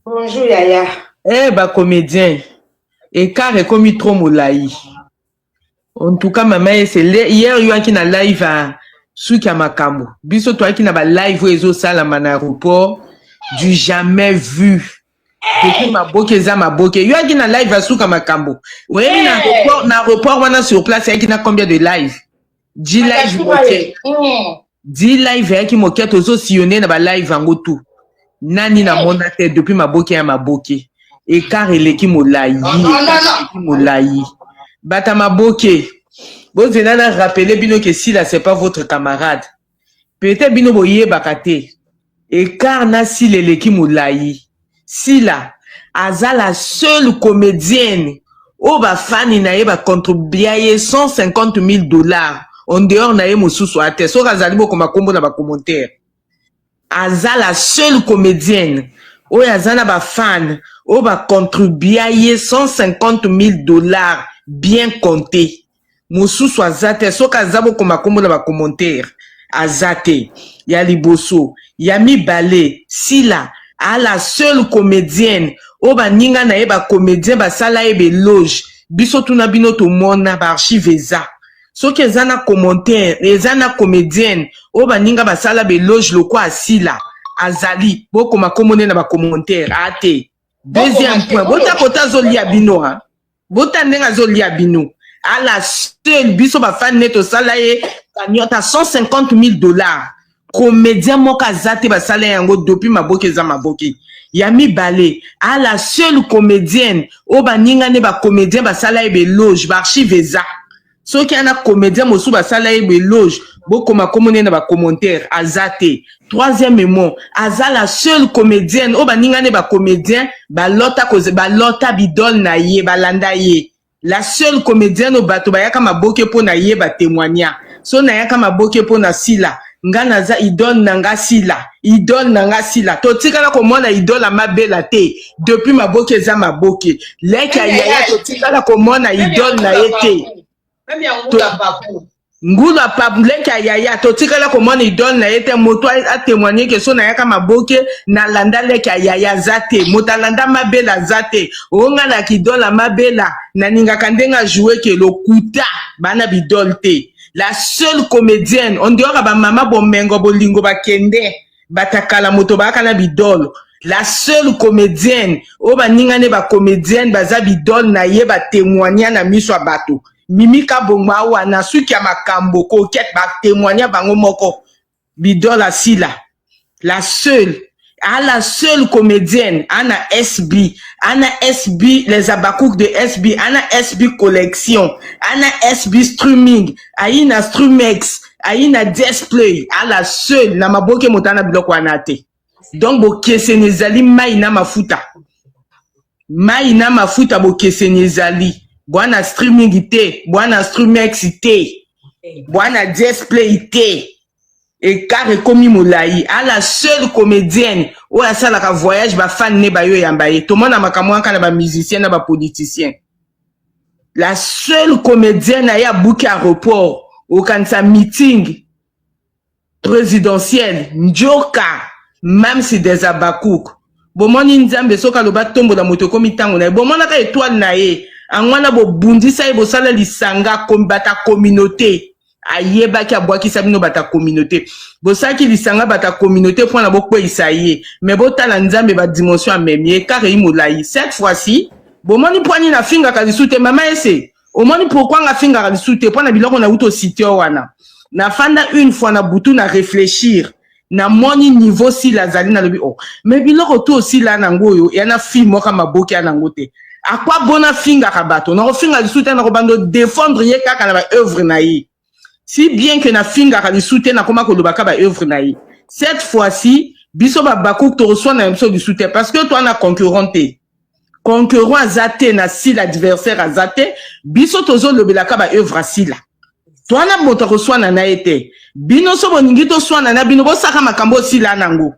Bonjour yaya. Eh ba comédien, écart ekomi trop molai. En tout cas mama Ese, hier yo aki na live ya suki ya makambo. Biso toyaki na ba live oyo ezosalama na aéroport du jamais vu. Depuis maboke eza maboke. Yo aki na live ya suka makambo. Oyebi na aéroport, na aéroport wana sur place ayaki na combien de live? 10 live moke. 10 live eyaki moke, tozosillonne na ba live yango tout. Nani namona te depuis maboke ya maboke. Écart eleki molai. Eleki molai. Bata maboke. Bozela na rappeler bino que Sila, c'est pas votre camarade. Peut-être bino boyebaka te. Écart na Sila eleki molai. Sila aza la seule comédienne oyo bafani na ye bacontribua ye 150 000 dollars en dehors na ye mosusu ate. Soki azali, bokoma nkombo na bacommentaire. Aza la seule comédienne oyo aza na bafan oyo bacontribua ye 150 000 dollars bien compté. Mosusu aza te. Soki aza, bokoma nkombo na bacommentaire. Aza te. Ya liboso. Ya mibale, Sila a la seule comédienne oyo baninga na ye bacomédien basala ye baéloge. Biso tuna bino, tomona baarchive eza. Soki eza na commentaire, eza na comédienne oyo baninga basala baéloge lokwa asila azali, bokoma nkombo nde na bacommentaire. Ate deuxième point, bota kota azolia bino, ha bota ndenge azolia bino. A la seule, biso bafani nde tosala ye cagnotte à 150 000 dollars. Comédien moko aza te basala yango depuis maboke eza maboke. Ya mibale, a la seule comédienne oyo baninga nde bacomédien basala ye baéloge. Baarchive eza. Soki ana comédien mosusu basala ye baéloge, bokoma kombo nde na bacommentaire. Aza te. Troisièmement, aza la seule comédienne oyo baninga nde bacomédien balota, balota bidole na ye, balanda ye. La seule comédienne oyo bato bayaka maboke mpo na ye, batémoigna. So nayaka maboke mpo na Sila, nga naza idole na nga Sila, idole na nga Sila. Totikala komona idole ya mabela te depuis maboke eza maboke. Leki ya yaya, totikala komona idole na ye te. Ngulu apa leki ya yaya, totikala komona idole na ye te. Moto atémoigne ke so nayaka maboke, nalanda leki ya yaya, aza te. Moto alanda mabela aza te. Oyo nga nayaka idole ya mabela, nalingaka ndenge ajoue ke lokuta bana bidole te. La seule comédienne en dehors ya bamama bomengo bolingo bakende batakala moto bayaka na bidole, la seule comédienne oyo baninga nde bacomédienne baza bidole na ye, batémoigna na miso ya bato. Mimi Kabongo awa na suki ya makambo kokete, batémoigna bango moko bidole asila. La seule, a la seule comédienne ana SB, ana SB, les abakouk de SB, ana SB collection, ana SB streaming, ayi na Streamex, ayi na Display. A la seule na maboke moto ana biloko wana te. Donc bokeseni ezali mai na mafuta, mai na mafuta. Bokeseni ezali bwana streaming te, bwana Streamex te, bwana Display te. Écart ekomi molai. A la seule comédienne oyo asalaka voyage, bafani ne bayo oyamba ye. Tomona makambo wana kaka na bamusicien na bapoliticien. La seule comédienne aye abuki aéroport, okanisa meeting présidentielle. Njoka même si des abakouk, bomoni Nzambe soki aloba tombola moto, ekomi ntango na ye. Bomonaka étoile na ye yango wana, bobundisa ye, bosala lisanga bata communauté. Ayebaki abwakisa bino bata communauté, bosalaki lisanga bata communauté mpona bokweyisa ye. Me botala Nzambe, badimension amemi écart eyi molai. Cette fois-ci bomoni mpo nini afingaka lisu te. Mama Ese, omoni pourquoi nga afingaka lisu te? Mpo na biloko nauti osite wana. Nafanda une fois na butu na réfléchir, namoni niveau Sila azali, nalobi: oh, me biloko to osila nango oyo ya na fille moko maboki ya nango te. Akwa bona afingaka bato, nakofinga lisu te, nakobanda défendre ye kaka na baœuvre na ye. Si bien que nafingaka lisu te, nakoma kolobaka baœuvre na ye. Cette fois-ci biso babakuku tokoswana na biso lisu te, parce que toa na concurrent te. Concurrent aza te na Sila, adversaire aza te. Biso tozolobelaka baœuvre asila. Towana moto akoswana na ye te. Bino so bolingi toswana na bino, bosaka makambo osila nango.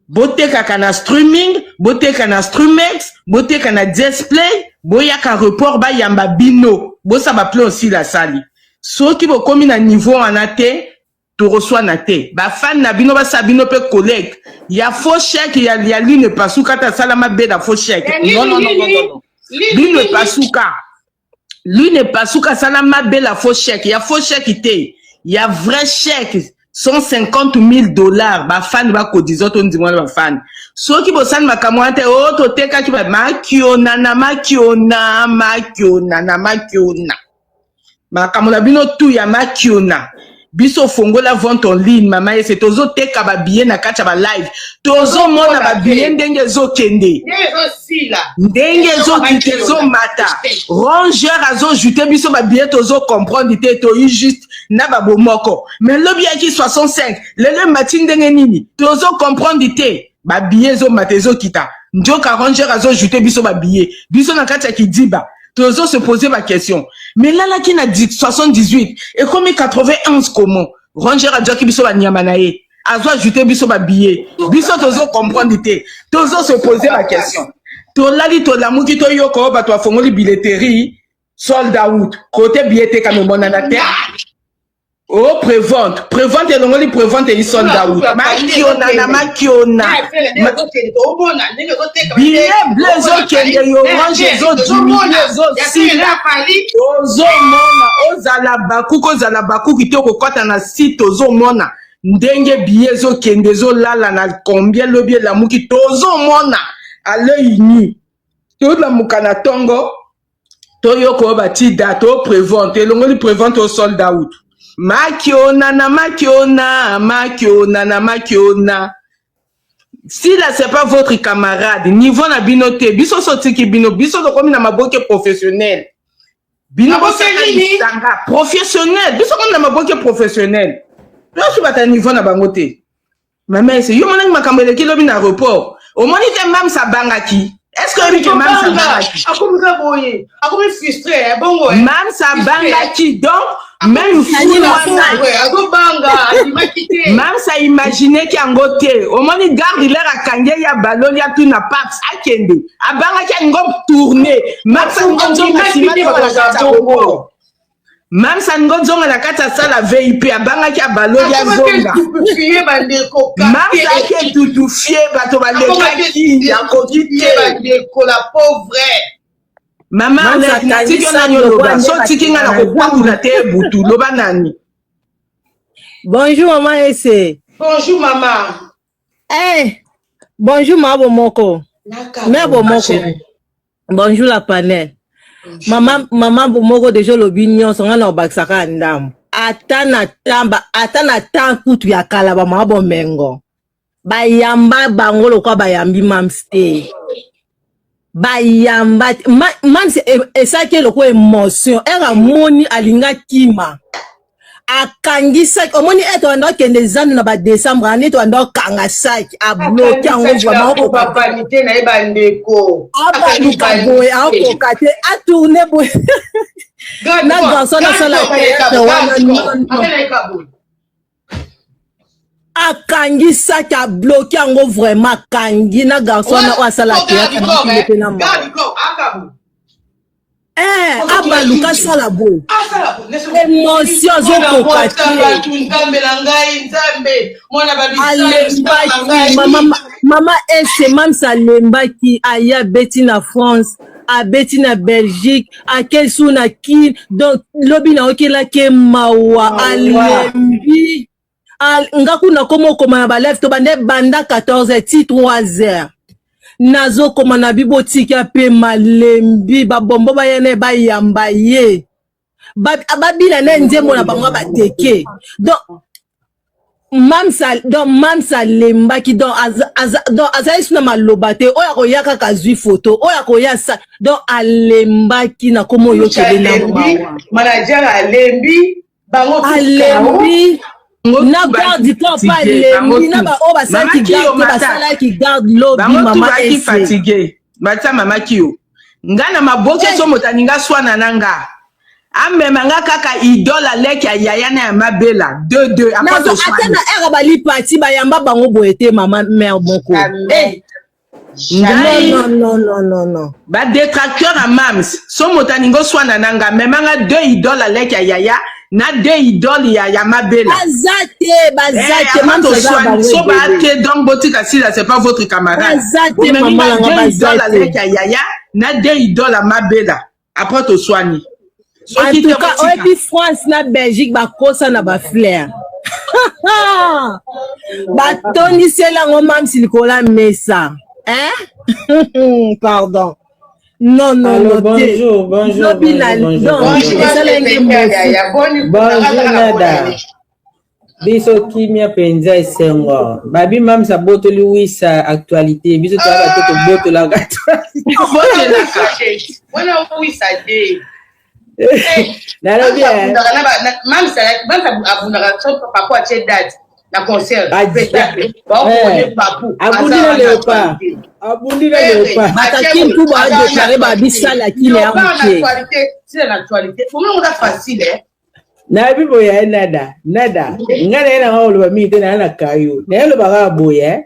Botekaka na streaming, boteka na Streamex, boteka na Display, boyaka report, bayamba bino, bosala baplan osila asali. Soki bokomi na niveau wana te. Tokoswana te. Ba fan na bino basala bino pe collecte ya faux chèque ya lino epasuka ata asala mabe na faux chèque. Non non non non non. Lino epasuka. Lino epasuka asala mabe la faux chèque. Ya faux chèque te. Ya vrai chèque. 150 000 dollars ba fan ba cotisant to ndima ba fan soki bosali makambo wana te o oh, totekaki ba makiona na makiona makiona na makiona makambo na bino tu ya makiona biso fongola vente en ligne mama ese tozoteka babillet na kati ya balive tozomona babillet ndenge ezokende ndenge ezokita ezomata rongeur azojoute biso babillet tozocomprendre te toyi juste na babomoko mais lobi yaki 65 lelo emati ndenge nini tozocomprendre te babillet ezomata ezokita njoka rongeur azojoute biso babillet biso na kati ya kidiba tozo se poser ba question mais lalaki na 78 ekomi 91 comment ranger azwaki biso banyama na ye azo ajoute biso ba billet biso tozo comprendre te tozo se poser ba question tolali tolamuki toyoka oyo bato bafongoli billetterie sold out kote billet etekami emonana te Oh prévente, prévente elongoli prévente eyi sold out. Makiona na makiona. Billet bleu ezokende yo orange ezodiminuer ezosila. Ozomona ozala bakuki ozala bakuki te okokɔta na site ozomona ndenge billet ezokende ezolala na combien lobi elamuki tozomona à l'œil nu. Tolamuka na tongo toyoka oyo bati date o prévente elongoli prévente o sold out makiona na makiona makiona na makiona sila c'est pas votre camarade niveau na bino te biso so tiki bino biso tokomi na maboke professionnel bino bosanga professionnel biso komi na maboke professionnel biso bata niveau na bango te Mama ese yo monaki makambo eleki lobi na aéroport omoni te mams abangaki est ce que oyebi ke mams abangaki akomi ka boye akomi frustré eh, bongo eh. Mams abangaki donc même fulu wana azobanga andimaki te mams aimagineki yango te omoni garde lere akangi ye ya baloli atuna paps akende abangaki alingo tourne mams alingo nzonga nsima te na kati ya aéroport Mam's alingi ozonga na kati ya sala VIP abangaki abaloli azonga. Mam's ake tutufie bato balekaki akoki te. Mama natiki yo nani oloba so otiki nga na kokwakula te butu loba nani. Bonjour maman Ese. Bonjour maman. Eh, bonjour ma bomoko. Mère bomoko. Bonjour la panel. Mama mama moko deja olobi nyonso ngai na obakisaka ya ndambo ata na tamba ata na temps kutu ya kala bamama bomengo bayamba bango lokwa bayambi mams te bayamba ma, mams esalaki e lokola emotion ere amoni alinga kima akangisaki omoni ete wanda okende zandu na badecembre wana ete wanda okanga saki abloke yango vraimentvanité na ye bandeko abaluka boye akoka te atourne boye na garçon asala théâtre wana nono akangi saki abloke yango vraiment akangi na garçon wana oyo asala théâtre mpe na mawa Eh, abaluka asala boye emotion azokoka te alembaki mama, mama ese mams alembaki aye abeti na france abeti na belgique ake su na kin donc lobi nayokelaki ye mawa alembi nga kuna koma okoma na balève to bande banda 14 heures ti 3 heures nazokoma na bibotika mpe malembi babombo baya na ye bayamba ye babina na ye nzembo na bango bateke donc mamsa donc mamsa alembaki donc donc azali su na maloba te oyo akoya kaka azwi foto oyo akoya sa donc alembaki na komo oyokele na mawa manager alembi bango alembi na garde du corps pa alembi na baoyo basalaki garde te basalaki garde lobi mama ese fatigue batia mama kiyo nga na maboke eh. so moto alinga swana na nga amema nga kaka idole aleki ya yaya na ya mabela 2 2 ata na ere balipati bayamba bango boye te mama mare moko eh. ngai non non non non non ba détracteur ya mams so moto alingi oswana na nga mema nga deux idole aleki ya yaya na de idole ya, ya mabela. Baza te, baza Eh, te, avant mamisa aza toswani bango so baa ebele. te, donc botika sila, c'est pas votre camarade. Baza te, Bomemi mama nga nanga, de baza idole te. aleki ya yaya na de idole ya mabela, après toswani. En Soki tout te, cas, botika. oyebi France na Belgique bakosa na bafleur, batondiseli yango mamisi likolo ya mesa, hein? Pardon, non, non. Allô, Non te. bonjour, bonjour, Lobi na bonjour, bonjour, donc bonjour. Bonjour. esalaki mofu. Ya boni? Bonjour Nada. Biso kimia mpenza, esengo. Babi mamisa abotoli wisa actualité, biso toya bato tobotolaka actualité. Botelaka. Wana wisa de. Nalobi eh, Mamisa abundaka so papu atie date na concert, Eh. baokone papu. Abundi na léopard, abundi na léopard. Bataki mpu baadéclare babisalaki na ya moke. Sila na actualité, omoni oza facile, eh? Nayebi boye eh, Nada, Nada, ngai naye nanga koloba mingi te, naye na kayo naye loba kaka boye eh.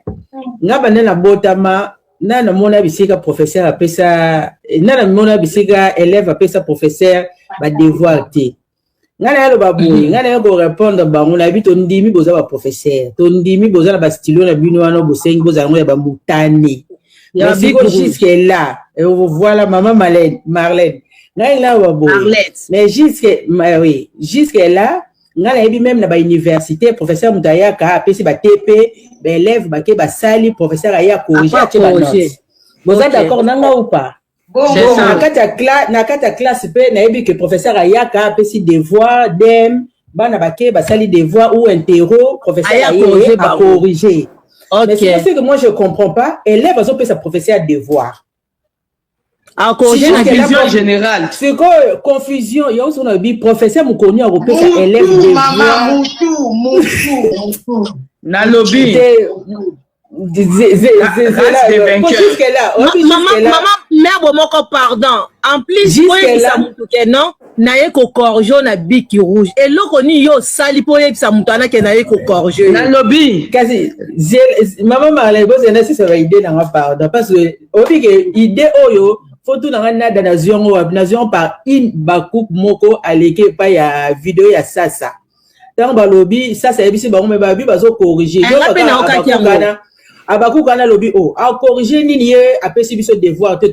Nga banda nabotama na namona bisika professeur apesa, na namona bisika élève apesa professeur badevoir te. Ngai naye loba boye, ngai naye korépondre bango, nayebi tondimi boza baprofesseur, tondimi boza na bastylo na bino wana, bosengi bozala yango ya bamutane. Ya Mais sikoyo big rouge. jusque là, et voilà mama Marlène, Marlène, ngai nayoba boye. Arlette. Mais jusque oui, jusque là ngai nayebi même na bauniversité, professeur moto ayaka apesi baTP, baélève bake basali, professeur aya corrige, Après atie banote. corriger. Boza Ok. d'accord nanga ou pas? C'est Bon, ça. na kati ya classe mpe nayebi ke professeur ayaka apesi devoir dem, bana bake basali devoir ou interro, professeur Aya aye corriger bango. acorrige. Mais c'est Ok. ce que moi je comprends pas, élève azopesa professeur devoir. Acorrige na Jusque là, Confusion bon, générale. Sikoyo confusion yango soki nalobi professeur mokoni akopesa élève Mutu mama. devoir. Mutu, mutu, mutu. Nalobi te Race des vainqueurs. jusque là oyebi Mama, jusque là mama merde moko, pardon, en plus Jusque oyebisa là. motu ke non, naye kocorriger na bic rouge, eloko nini yo osali mpo oyebisa moto wana ke naye kocorriger yo? Nalobi. Kasi mama Marlène, bozenda sisa baidée nanga, pardon, parce que oyebi ke idée oyo fotu nanga Nada, nazwi yango wapi? Nazwi yango par une bakupe moko aleki epai ya video ya sasa. Ntango balobi sasa ayebisi bango me babi bazocorrige. Eh, nga mpe naokaki yango. Abakuka wana alobi o acorrige nini? Ye apesi biso devoir te,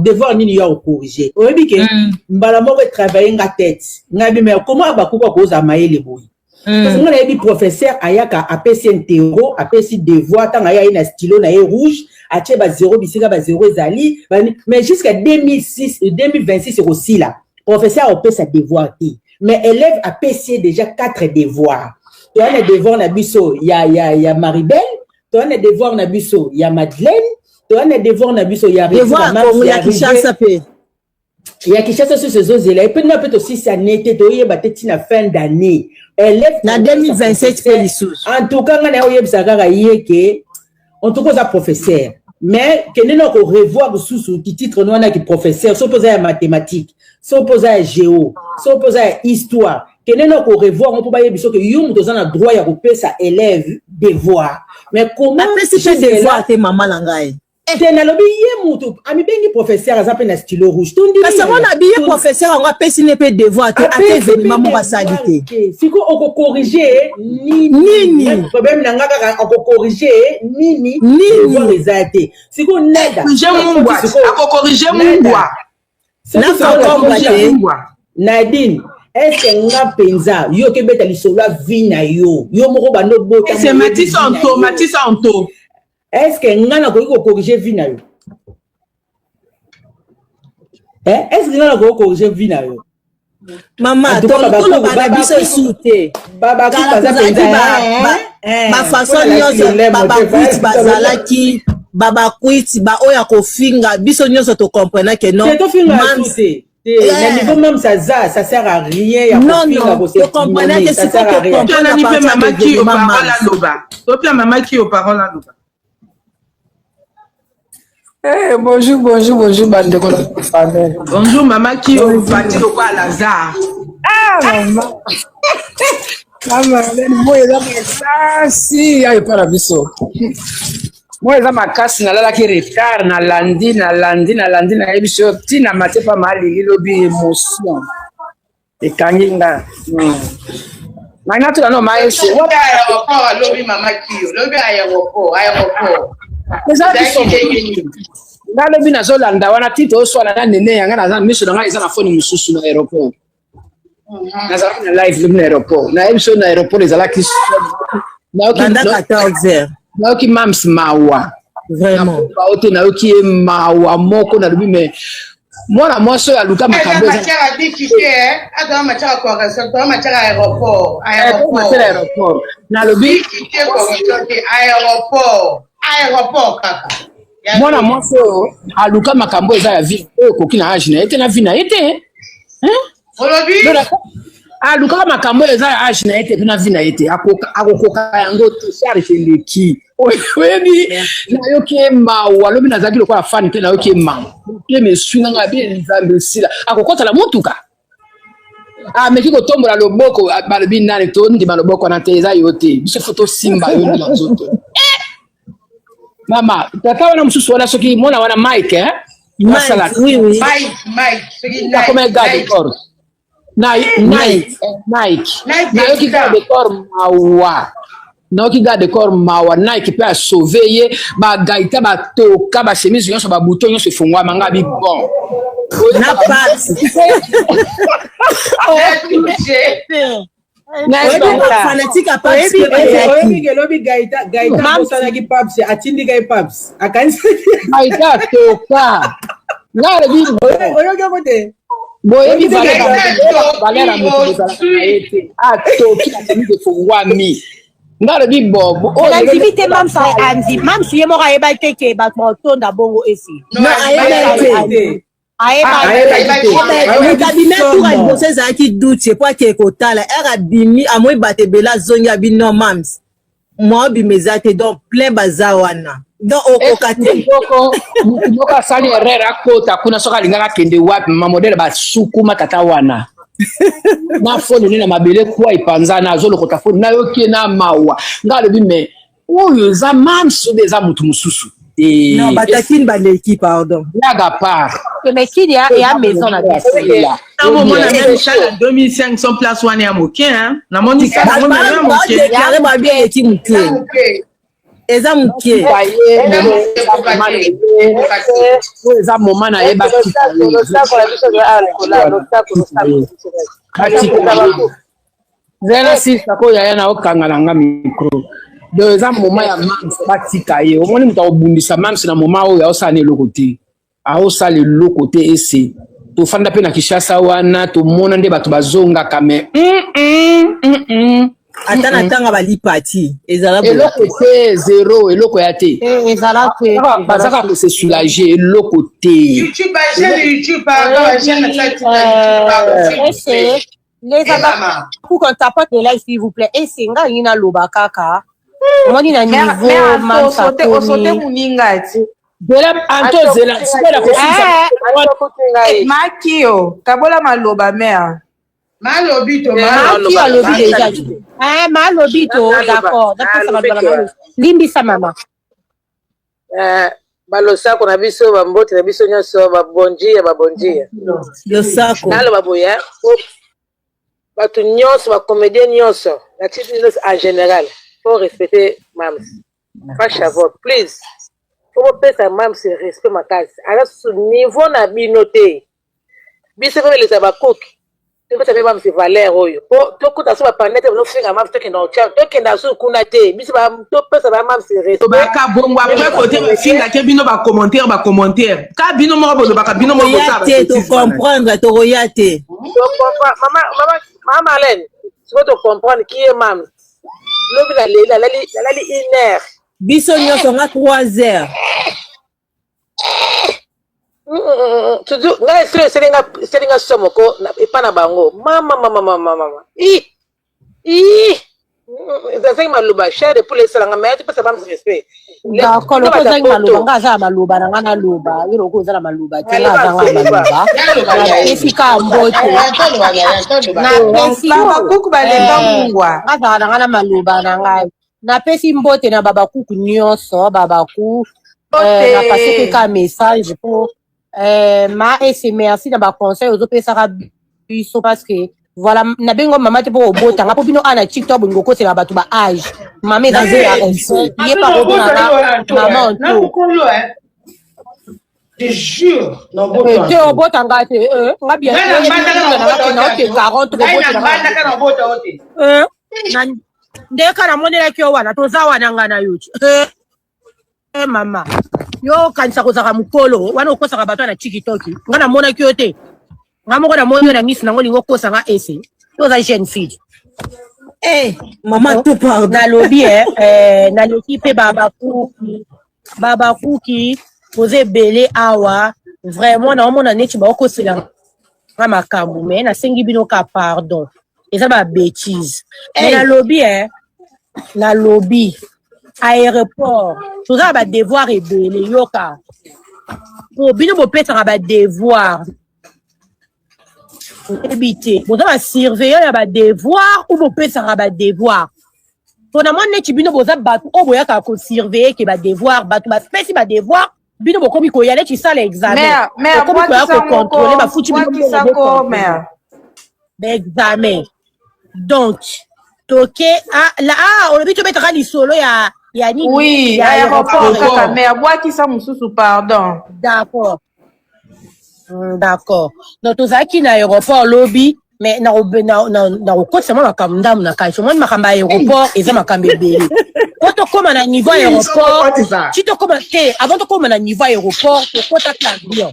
devoir nini yo akocorrige? Oyebi ke mbala moko etravaille nga tête ngai bi, mais comment abakuka akozala mayele boye? Parce que nga nayebi professeur ayaka apesi interro, apesi devoir, ntango aya ye na stylo na ye rouge, atie bazéro bisika bazéro ezali mais jusqu'à 2006, 2026 ekosila, professeur akopesa devoir te, mais élève apesi ye déjà 4 devoirs. Toya na devoir na biso ya Maribel, toya na devoir na biso ya Madeleine, toya na devoir na biso ya Devoir ya Congo, ya Kinshasa mpe. Ya Kinshasa soso ezozela epe na mpe tosisi année te, toyeba te ntina fin d'année élève. Na 2027 mpe lisusu. En tout cas nga na ye oyebisa kaka ye ke en tout cas oza professeur, mais kende na korevoir lisusu ki titre no wana ki professeur. So mpe oza ya mathématique, so mpe oza ya géo, so mpe oza ya histoire, kende na korevoir ngo mpo bayebi soki yo moto oza na droit ya kopesa élève devoir. Mais comment? Apesi mpe devoir te, mama na ngai. Te, nalobi ye moto amibengi professeur aza mpe na stylo rouge, tondimi. Kasi yango na biye professeur yango apesi ne mpe devoir te, ata événement moko asali te. Siko okocorrige nini? Nini? Problème na nga kaka okocorrige nini? Nini? Devoir eza te. Siko Nada, Corrige mungwa, akocorrige mungwa. Na concombre te. Mungwa. Nadine, est-ce nga mpenza yo okebeta lisolo ya vie na yo, yo moko bando obota? C'est Matisse Anto, Matisse Anto. Est-ce que nga nakoki kocorrige vie na yo? Eh, est-ce que nga nakoki kocorrige vie na yo? Mama, En tout cas, toloba na biso esu te. Babakuku Kala baza tozalaki mpenza bafaçon nyonso, babakwiti bazalaki, babakwiti baoyo ya kofinga biso nyonso, tokomprena ke non. Te, tofinga Mams- te te, na niveau même ça za, ça sert à rien ya Non, kofinga, non, kose tokomprena ke ça sert à sikoyo rien. tocomprendre Tolani à mpe partir mama de ki événement parole Mams. aloba. Topia mama ki parole aloba. Eh, bonjour, bonjour, bonjour, bandeko na famille. Bonjour mama ki ofandi lokola Lazare. Ah, mama. Mama, moi eza makasi ayo epa na biso. Moi eza makasi, nalalaki retard, nalandi, nalandi, nalandi, nayebi so ntina matie pa malili lobi émotion. Ekangi nga. Ngai natuna no maese. Lobi aéroport alobi mama kiyo. Lobi aéroport, aéroport. Eza biso. Nga lobi nazolanda wana ti toswana na nene ya nga naza miso na ngai eza na foni mosusu na aéroport. Nazalaki na live lobi na aéroport. Nayebi so na aéroport ezalaki nayoki Banda 14 heures. Nayoki mams mawa. Vraiment. Bao te nayoki ye mawa moko nalobi mais mwana mwasi oyo aluka makambo eza matière ya difficile eh aza matière ya correction to matière ya aéroport aéroport aéroport nalobi difficile correction te aéroport aéroport kaka mwana mwasi oyo aluka makambo eza ya vie oyo ekoki na age na ye te na vie na ye te olobi alukaka makambo oyo eza ya age na ye te mpe na vie na ye te akokoka yango te charge eleki oyebi nayoki ye mawa alobi nazalaki lokola fani te nayoki ye mawa motema eswi nga ngai be nzambe esila akokota na motuka ameki kotombola loboko balobi nani tondima loboko wana te eza yo te biso fo tosimba yo nde na nzoto eh! mama tata wana mosusu wana soki mwana wana mike eh? Mike, oui, oui. Mike, Mike, soki akoma garde corps Nike, Nike, Nike. Nayoki garde corps mawa. Nayoki garde corps mawa. Nike pe a sauver ye. Ba gaita ba toka ba chemise nyonso ba bouton nyonso efongwama nga bi bon. Na passe. Fanatique ya Paps mpe bazalaki. Oyebi ke lobi Gaita Gaita abosanaki Paps atindika ye Paps akanisaki Gaita toka. Nga alobi oyoki yango te. Boyebi valeur ya moto bozalaka na ye te. Atoki na chemise efongwami. Nga alobi bo nandimi te mams andi mams ye moko ayebaki te ke bato bakotonda bongo esi. Non, ayebaki te. Moto abimi atour ya liboso ezalaki dutie mpo akee kotala ere abimi amoi bato ebele azongi abi non mams mwa obima eza te donc plein baza wana donc okoka te motu moko asali erreur akota kuna soki alingaka akende wapi mama modele basukuma tata wana na foni ne na mabele kwa epanzana azolokota foni nayoki ye na mawa ngai alobi mais oyo eza mams obe eza motu mosusu non batakini baleki pardon blague à part mais kini ya ya maison na biso ntango omona meme salle ya 2500 place wana ya moke hein namoni salle yango meme ya moke déclaré babi eleki moke eza moke oyo eza moma na ye batika zela sista ko yaya na okanga na nga micro donc eza moment ya mams batika ye omoni moto akobundisa mams na moment oyo aosala na eloko te aosala eloko te ese tofanda mpe na kinshasa wana tomona nde bato bazongaka me ata na ntanga balipati ezala eloko te zero eloko ya te eh, ezala te bazaka kose soulager eloko te Les abakuku on tapote de like s'il vous plaît. Et c'est nga ngi na loba kaka. Omoni na niveau mamsa osote muninga ti. Zela anto zela sikoyo na kosilisa. Eh, Makio kabola maloba mère. Malobi to Makio alobi déjà. Eh malobi to d'accord. Napesa maloba na malobi. Limbisa mama. Eh, balosako na biso bambote na biso nyonso babonjia babonjia losako naloba boye eh, po bato nyonso bacomédien nyonso na titre nyonso en général faut respecter mams fasha please fo bopesa mams respect makasi aza susu niveau na bino te biso mpe beleza bakoki topesa mpe mamsi valeur oyo po tokota so bapande te bazofinga mamsi tokenda otya tokenda so kuna te biso topesa ba mamsi tobaka bongo après kote bafingake bino bacommentaire bacommentaire ka bino moko bolobaka bino moko tokoya te tocomprendre tokoya te mama marlène sikoyo tocomprendre qui est mams lobi naleli nalali une heure biso nyonso nga 3 heures Toujours ngai esili eselinga eselinga somo ko epa na bango mama mama mama mama i i ezalaki maloba chair de poule esalanga mais topesa bango respect d'accord loko ozangi maloba nga aza na maloba na nga naloba yo loko oza na maloba te nga azanga maloba napesi ka mbote napesi bakuku balemba mungwa nga azala na nga na maloba na ngai Napesi mbote na babakuku nyonso babaku euh, napasi mpe ka message mpo euh, ma ese merci na baconseil ozopesaka biso parce que Voilà, nabengi mama te mpo obota nga, mpo bino awa na TikTok bolingi okosela bato ba age. Mama eza nde ya respect, ye mpe akobengaka mama Anto. Te jure. Te, obota nga te. Nga bien naoke 40. Obota ndeka namonelaki yo wana, toza wana nga na yo ti. Mama, yo okanisa kozalaka mokolo wana, okosaka bato na TikTok. Nga namonaki yo te, nga moko namoni yo na miso nango, olingi okosa nga. Ese yo oza jeune fille. Eh, mama to, pardon. Nalobi naleki mpe babakuki, babakuki toza ebele awa. Vraiment naomona neti baokosela nga makambo, mais nasengi bino ka pardon, eza babêtises. Mais nalobi nalobi aéroport toza na badevoir ebele. Yoka, po bino bopesaka badevoir, oyebi te, boza basurveillant ya badevoir ou bopesaka badevoir? Mpo na mwa neti bino boza bato oyo boyaka kosurveiller ke badevoir, bato bapesi badevoir, bino bokomi koya neti sala examen, bokomi koya kocontrôler. Bafuti bino baexamen. Donc toke ah, olobi tobetaka lisolo ya nini? Oui, ya aéroport kaka, mais abwakisa mosusu, pardon. D'accord. D'accord. Donc tozalaki na aéroport lobi, mais nakokotisa mwa makambo ndambo na kati. Omoni, makambo ya aéroport eza makambo ebele. Po tokóma na niveau aéroport, ti tokóma te, avant tokóma na niveau aéroport, tokɔtaki avion,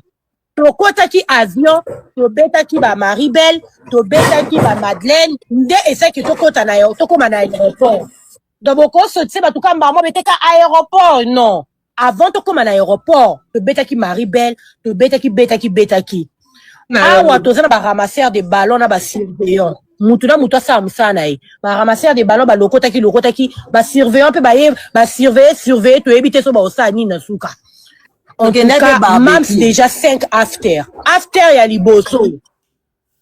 tokɔtaki avion, tobetaki bamaribel, tobetaki bamadeleine, nde esaki tokɔta na tokóma na aéroport. Donc bokosotise bato ka mbamo beteka aéroport. Non, avant tokóma na aéroport, tobetaki Maribel, tobetaki, betaki, betaki. Awa toza na baramasseur de ballon na basurveillant. Mutu na mutu asala mosala na ye. Baramasseur de ballon balokotaki, lokotaki, basurveillant mpe baye basurveille, surveille, toyebi te so baosala nini na suka. En tout cas, mams, déjà 5 after. After ya liboso,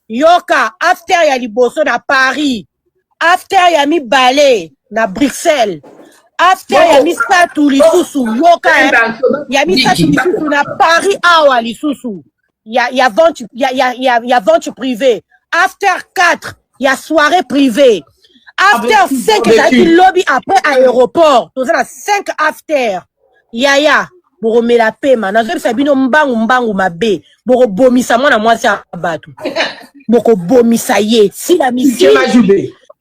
yoka, after ya liboso na Paris, after ya mibale na Bruxelles, after ya misato lisusu, yoka, ya misato lisusu na Paris awa lisusu ya vente ya vente privée, after 4 ya soirée privée, after 5 ezalaki lobi après aéroport. Toza na 5 after. Yaya, bokomela pema, nazoyebisa bino, mbangu mbangu mabe, bokobomisa mwana mwasi ya bato, bokobomisa ye. Sila misi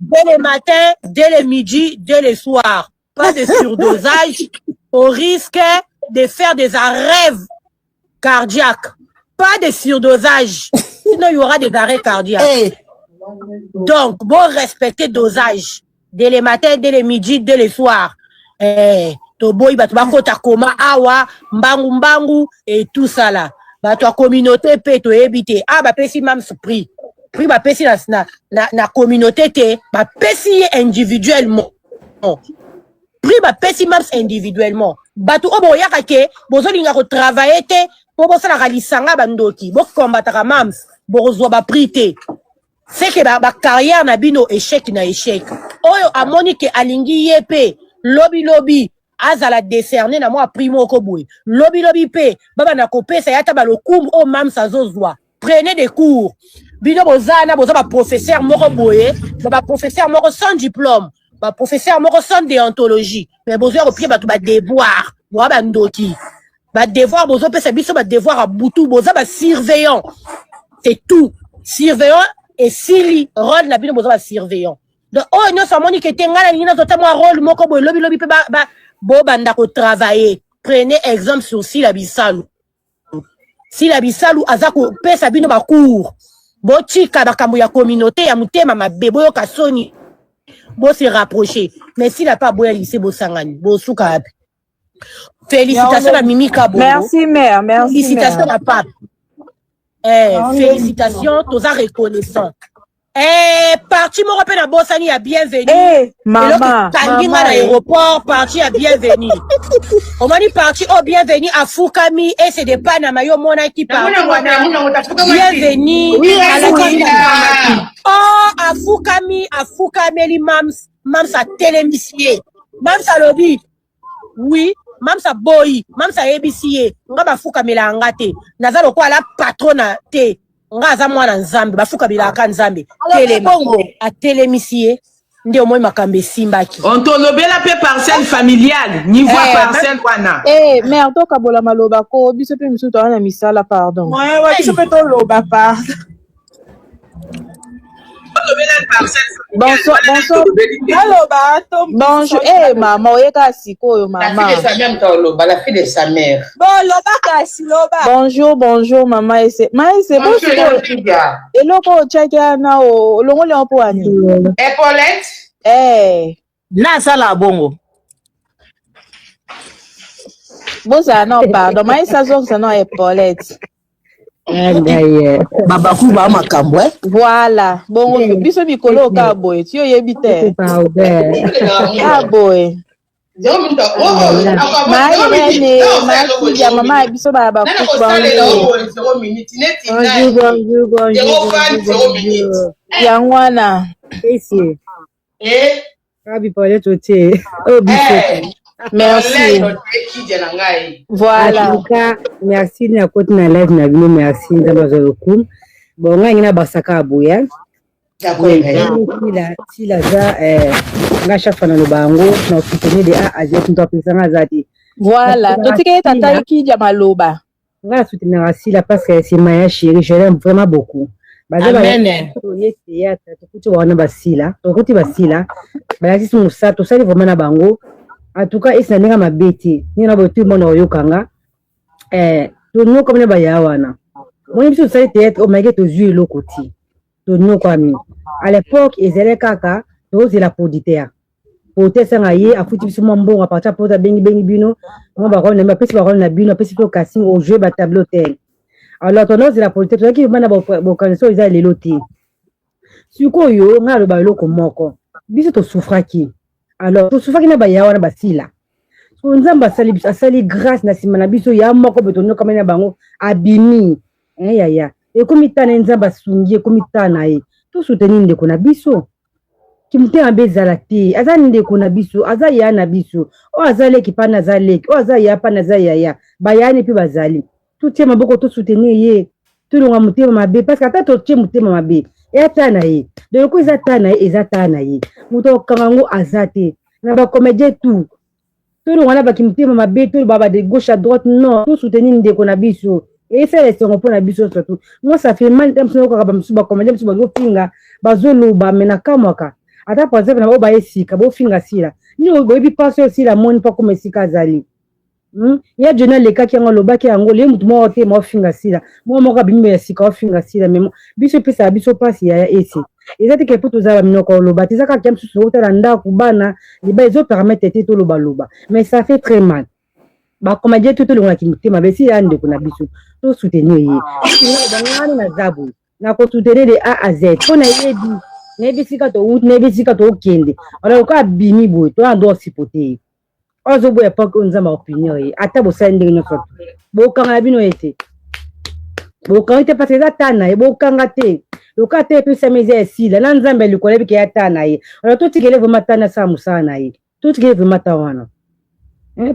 dès le matin, dès le midi, dès le soir. Pas de surdosage au risque de faire des arrêts cardiaques. Pas de surdosage, sinon il y aura des arrêts cardiaques. Hey. Donc bon, respecter dosage dès le matin, dès le midi, dès le soir. Eh, toboyi bato bakota koma awa mbangu mbangu et tout ça là. Bato ya communauté mpe toyebi te. Ah, bapesi mams prix, prix bapesi na communauté te, bapesi ye individuellement. Prix bapesi mams individuellement. Bato oyo boyaka ke bozolinga kotravailler te, mpo bosalaka lisanga bandoki, bokombataka mams, bokozwa baprix te. Seke bacarrière na bino échec na échec. Oyo amoni ke alingi ye mpe lobilobi azala décerné na mwa prix moko boye, lobilobi mpe babanda kopesa ye ata balokumbu oyo mams azozwa, prenez des cours. Bino boza na boza baprofesseur moko boye, baprofesseur moko sans diplôme, baprofesseur moko sans déontologie, mais bozwa kopie bato badevoir. Boa bandoki, badevoir bozopesa biso, badevoir ya butu. Boza basurveillant, c'est tout. Surveillant esili rôle na bino, boza basurveillant. Donc oyo nyonso amoni ke te, ngai nalingi nazota mwa rôle moko boye, lobilobi mpe bobanda kotravailler. Prenez exemple sur Sila Bisalu. Sila Bisalu aza kopesa bino bacours. Botika makambo ya communauté ya motema mabe, boyoka soni, bose rapprocher. Mais Sila mpe aboya lycée, bosangani, bosuka wapi? Félicitations na Mimi Kabongo. Merci mère, merci. Félicitations na pape. Félicitations, toza reconnaissant. Parti moko mpe nabosani, ya Bienvenu. Mama. Kangi nga na aéroport, parti ya Bienvenu. Omoni parti oyo Bienvenu afukami, ese de Panama, yo omonaki parti Bienvenu? Oh, afukami, afukameli mams. Mams atelemisi ye, mams alobi oui, mams aboyi, mams ayebisi ye: nga bafukamela nga te, naza lokola la patrona te. Nga aza mwana Nzambe, bafukamelaka Nzambe. Alobi Telema. bongo. Atelemisi ye nde omoi makambo esimbaki. On tolobela mpe parcelle familiale, niveau ya Eh, parcelle wana. Eh, mère tokabola maloba ko biso mpe misusu toza na misala pardon. Ouais, ouais, biso mpe toloba pardon. Tolobela parcelle familiale Bonsoir, wana nani bonsoir. tolobeli te. Aloba to Bonjour. Eh, mama oyeka sikoyo La fille mama. de sa mère toloba, la fille de sa mère. Bon, loba kasi loba. Bonjour, bonjour mama ese. Ma ese bo Bonjour, sikoyo Lydia. eloko oyo otiaki wana o olongoli yango mpo wani? Epaulette? Eh, Nasala bongo. bozala nao pardon. Ma ese azongisa nao epaulette. Ngai Babaku ba makambo eh. Voilà. Bongo biso mikolo oyo kaka boye ti oyebi te. pardon. Kaka boye. Zéro minute. Oh, oh, Ma zéro minute. Irene, Non, ma c'est le Kidia, zéro mama ya minute. biso baya Nana bakuku kosalela bango. oyo zéro minute. Neti Bonjour, nani. bonjour, bonjour, Zéro fan, bonjour, zéro minute. bonjour. Yango wana. Esi, Eh, Rabi Paulette otie. Oh, biso. eh. Merci. Paulette, otie na ngai. En Voilà. tout cas, merci na koti na live na bino, merci Nzambe azwa lokumu. Bon, ngai ngai na basaka ya boye. D'accord, Irene. Sila, sila aza nga chaque fois naloba yango na soutenir de A à Z moto apekisa nga aza te. Voilà. Totikeli tata Kidia maloba. Nga na soutenir Sila parce que c'est ma chérie, je l'aime vraiment beaucoup. Baza Amen. ye théâtre tokuti wana basila tokuti basila balakisi mosala tosali vraiment na bango. En tout cas esi na ndenge mabe te, ndenge na boye tout le monde oyokanga tonyokwami na baya wana. Moni biso tosali théâtre omayeke tozwi eloko ti tonyokwami. À l'époque ezali kaka tozela producteur, producteur esanga ye afuti biso mwa mbongo, à partir po abengibengi bino mwa barole na bino, apesi barole na bino, apesi biso casting, ojoue batableau tel. Alors tonozela producteur, tozalaki vraiment na bokanisi oyo eza lelo te. Sikoyo ngai aloba eloko moko, biso tosufraki, alors tosufraki na baya wana basila. So Nzambe asali biso, asali grâce na nsima na biso ya moko boye tonyokamani na bango, abimi yaya ekomi ta na ye, Nzambe asungi, ekomi ta na ye. Tosoutenir ndeko na biso, kimotema mabe ezala te. Aza ndeko na biso, aza ya na biso, oyo aza leki pana aza leki, oyo aza ya pana aza yaya, bayani mpe bazali. Totie maboko, tosoutenir ye, tolonga motema mabe, parce que ata totie motema mabe, eya ta na ye. Donc eko eza ta na ye, eza ta na ye, moto akokanga yango aza te. Na bacomédien tout, tolonga na baki motema mabe, toloba ba de gauche à droite, non, tosoutenir ndeko na biso, esala esengo mpo na biso. Surtout moi, ça fait mal ntango mosusu kaka bamosusu bacomédien mosusu bazofinga, bazoloba, me nakamwaka. Ata par exemple na oyo baye sika bofinga Sila nini, boyebi mpasi oyo Sila amoni mpo akoma esika azali. Ya Joni alekaki yango, alobaki yango lie motu moko te ma ofinga Sila, moko moko abimi ya sika ofinga Sila. Me biso epesaka biso mpasi yaya esi eza te ke mpo tozala minoko oloba te, eza kaka ya mosusu otala ndako bana liba ezopermettre te tolobaloba, mais ça fait très mal. Bacomédien to tolongolaki motema besi ya ndeko na biso, tosoutenir ye. Bangani naza boye, nakosoutenir de A à Z mpo nayebi, nayebi esika towuti, nayebi esika tokende. Alors lokola abimi boye, toya ndo osipote ye. Oyo azoboya epoke oyo, Nzambe akopunir ye. Ata bosali ndenge nyonso te, bokanga na bino ye te, bokanga te, parce eza ta na ye, bokanga te. Lokola te epesami eza esila na Nzambe ya likolo, ayebiki ya ta na ye. Alors totikele vraiment ta na asala mosala na ye, totikele vraiment ta wana.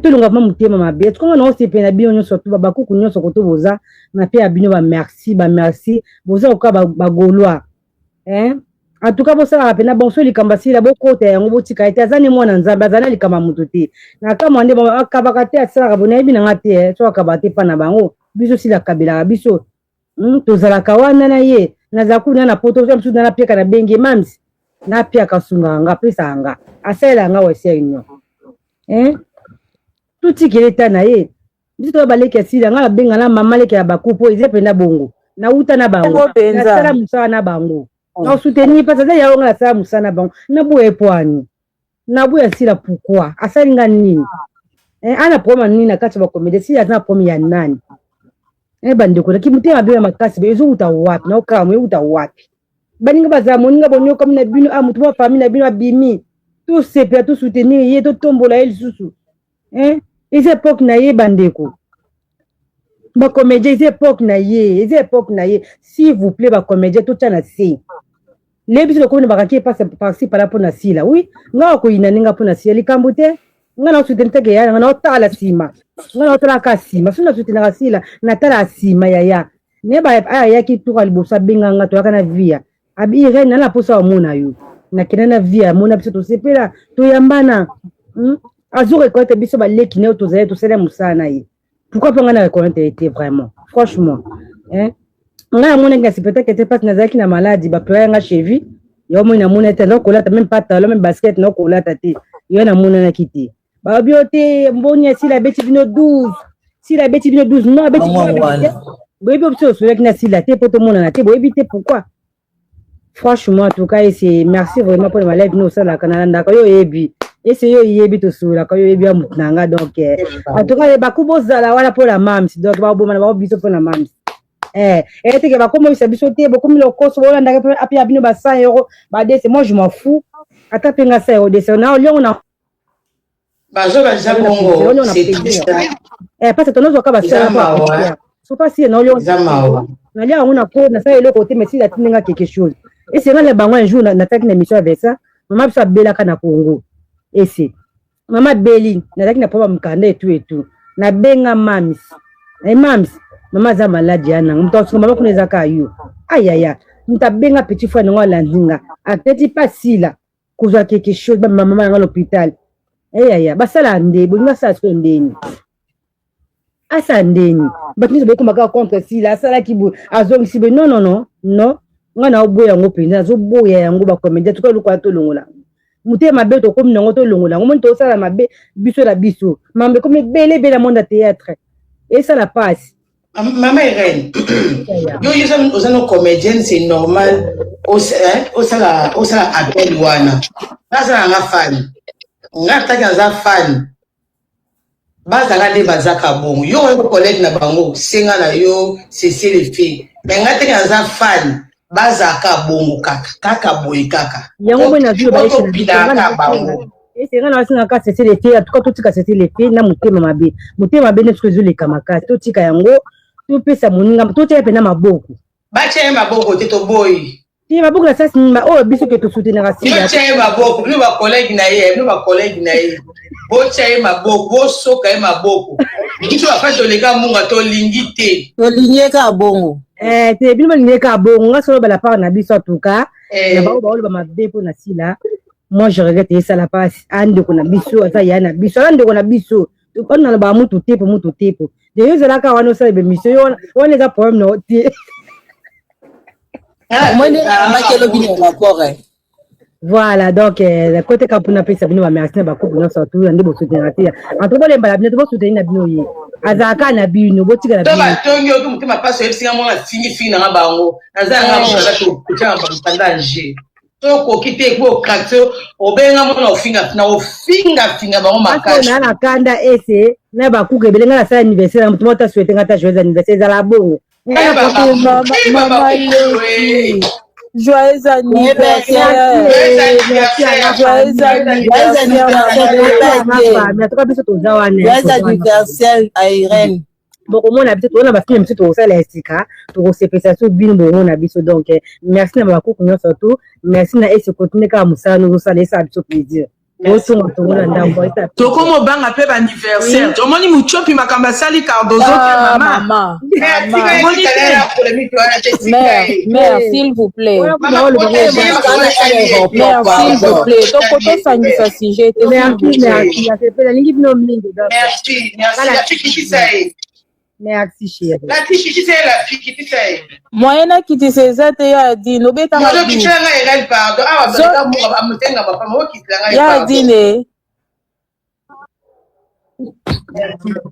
Tolonga vraiment motema mabe. Tukonga na osepela na bino nyonso tu, bakuku nyonso koto boza na mpe ya bino, bamerci, bamerci, boza koka bagaulois. En tout cas bosalaka mpena bon. So likambo asila, bokota yango, botika ye te. Aza ne mwana Nzambe, aza na likambo ya moto te. Na kamwa nde akabaka te, asalaka bo nayebi nanga te. So akabaka te mpa na bango, biso sila akabelaka biso. Tozalaka wana na ye, nazala kuna na poto mosusu, na napiaka na benge mams, napiaka, asungaka nga, apesaka nga, asalelaka nga wese union. Totikela eta na ye. Biso toya baleki ya Sila, nga nabenga na mama leki ya bakupo, eza mpenza bongo. Nauta na bango, nasala mosala na bango, nasoutenir mpasi aza yayo. Nga nasala mosala na bango, naboya epwani, naboya Sila pourquoi? Asali nga nini? Ana problème nini na kati ya bacomédie? Sila aza na problème ya nani? Bandeko, naki motema mabe ya makasi ezowuta wapi? Naokama ewuta wapi? Baninga bazala moninga, bonyokami na bino, a motu mwa famille na bino abimi, tosepela, tosoutenir ye, totombola ye lisusu. Eza époque na ye, bandeko bacomédien, eza époque na ye, eza époque na ye. S'il vous plaît, bacomédien, totya na se. Lebi biso lokomi na bakaki epasi parci par là mpo na Sila. Oui, nga akoyina ndenge mpo na Sila likambo te. Nga na osoutenir teke ya nga, na otala nsima, nga na otalaka nsima. Soki nasoutenaka Sila, natala nsima yaya. Ne ba ayaki tour ya liboso abenga nga toyaka na via. Abi Irene na na posa omona yo. Nakenda na via amona biso tosepela toyambana. Azo reconnaître biso baleki na yo tozali tosala mosala na ye. Pourquoi pas nga na reconnaître ye te vraiment? Franchement. Hein? Nga namonaki na spectacle te parce nazalaki na maladi baploya nga cheville. Yo moi namona te nakolata même pas talon même basket nakolata te. Yo namonanaki te. Balobi yo te mboni ya sila abeti bino 12. Sila abeti bino 12. Non abeti bino Bango te. Boyebi biso osolaki na sila te po tomonana te boyebi te pourquoi. Franchement en tout cas ese merci vraiment pour ma live no osalaka nalandaka yo oyebi. Ese yo oyebi tosololaka yo oyebi ya motu na nga donc en tout cas baku bozala wana mpo na mams donc bakobomana bango biso mpo na mams. Eteke bakomoyisa biso te bokomi lokoso bolandaka mpe ape ya bino ba 100 euro ba dese moi je m'en fous ata mpe nga 100 euro dese na oliongo na Bazoba eza bongo, c'est triste. Parce que tonozwaka Eza basala mawa. So pasi na oliongo Eza mawa. Nalia yango na ko nasala eloko te mais sila atindinga quelque chose ese nga na bango un jour nataki na émission avec ça mama biso abelaka na Congo ese mama abeli nazalaki na problème mokanda etu etu nabenga mams e mams mama aza maladi ya nanga moto asunga mama kuna eza kaka yo ayaya moto abenga petit frère nango alandi nga ateti pa sila kozwa quelque chose bamema mama yanga na l'hôpital eyaya basala nde bolingi asala sikoyo ndeni asala ndeni bato nyonso boyekoma kaka contre sila asalaki boye azongisi boye non non non non ngai na oboya yango mpenza azoboya yango bacomédien tuka eloko wana tolongola motema mabe tokomi nango tolongola yango moni tosala mabe biso na biso mambo ekomi ebele ebele na monde ya théâtre esala pasi. Mama Irène, yo yo oza no comédienne, c'est normal osala osala appel wana. Nazala nga fan, nga taki naza fan, bazala nde bazaka bongo. Yo oyo collègue na bango, senga na yo cessez le fait, mais nga taki naza fan, bazalaka bongo kaka kaka boye kaka. Yango moi nazwi topinaka bango. Esenga na basengaka cessez le fait. En tout cas totika cessez le fait na motema mabe. Motema mabe nde soki ezoleka makasi totika yango topesa moninga totia mpena maboko. Batia ye maboko te, toboyi. Tie maboko na sasi oyo biso ke tosoutenaka sila. Botia ye maboko bino bacollègue na ye, bino bacollègue na ye, botia ye maboko, bosoka ye maboko. Biso bafani toleka munga tolingi te. Tolingi ye kaka bongo. Te bino balingi ye kaka bongo nga solo bala part na biso en tout cas na bango baoloba mabe mpo na sila moi je regrette esala pasi andeko na biso aza ya na biso aza ndeko na biso wana nalobaka mutu te po mutu te po de yo ezalaka wana osala bemission yo wana eza problème na yo te. Omoni ayambaki elobi na rapport. Voilà, donc côté kaka mpona apesa bino bamerci na bacouple nyonso tu nde bosoutenir te en tout bolemba na bino te bosoutenir na bino ye azalaka na bino botika na to batongi oki motema mpasi oyebisinga mwana fingi fingi nanga bango naza yanga mokanda tokotia na mokanda nge tokoki te po okrate obenga mona ofinga na ofingafinga bango makasi. Na kanda ese na bakuka ebele ngai nasala anniversaire na moto moko ta souhaite ngai ta joyeux anniversaire ezala bongo. Mama Leki, joyeux anniversaire, joyeux anniversaire. Atuka biso toza wana. Joyeux anniversaire à Irène. Bokomona biso toza na bafilme biso tokosala ya sika tokosepesa so bino bomona biso donc merci na bakuku nyonso tu merci na ese continue kaka mosala nozosala esala biso plaisir otonga tongo na ndambo. Tokomobanga mpe baanniversaire omoni mutiopi makambo asali Cardozo te mama. Mère, mère, s'il vous plaît. Mère, s'il vous plaît. Tokotosangisa sujet te, s'il Merci. vous plaît. Merci asepela alingi bino mingi donc Merci, merci. La fille kitisa ye. Merci chérie. La fille kitisa ye, la fille kitisa ye. Moyen nakitisa eza te ya Adine obetaka. Moto kitisa ngai Irène, pardon. Awa baleka munga amotenga bapama okitila ngai. Ya pardon. Adine,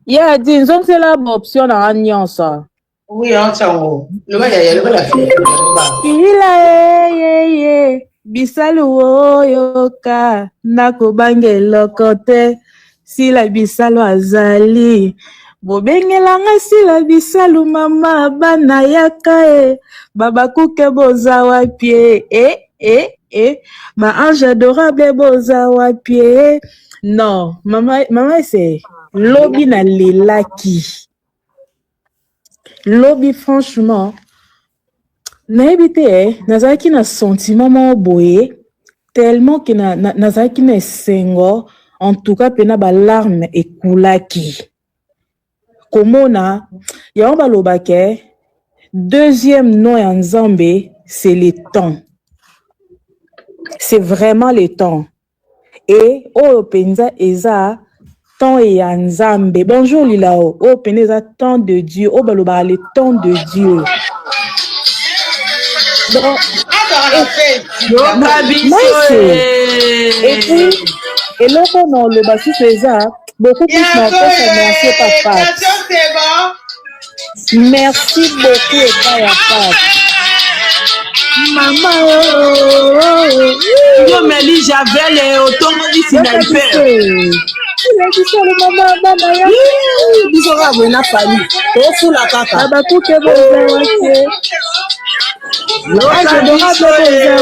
ya Adine, nzongisela baoption na nga nyonso. Oui, antiango loba yaya, loba la fille, loba. Ila eyeye bisalu oyoka nakobanga eloko te sila bisalu azali bobengelanga sila bisalu mama bana yaka e babakuke boza wapi e e e e ba ange adorable boza wapi e non mama mama ese lobi nalelaki lobi franchement nayebi te nazalaki na sentiment moko boye tellement ke nazalaki na esengo en tout cas mpena balarme ekulaki komona yango balobake. Deuxième nom ya Nzambe, c'est le temps. C'est vraiment le temps. Et oyo penza eza temps ya Nzambe. Bonjour Lilao. Oyo penza eza temps de Dieu. Oyo balobaka le temps de Dieu. Donc, Yoka biso et puis eloko na oloba susu eza beaucoup plus na opesa merci epa Paps. Merci beaucoup epai ya Paps. Mama oh, yo meli javel eh, otongoli sniper. Biso kaka boye na famille tofula kaka na bakuke boza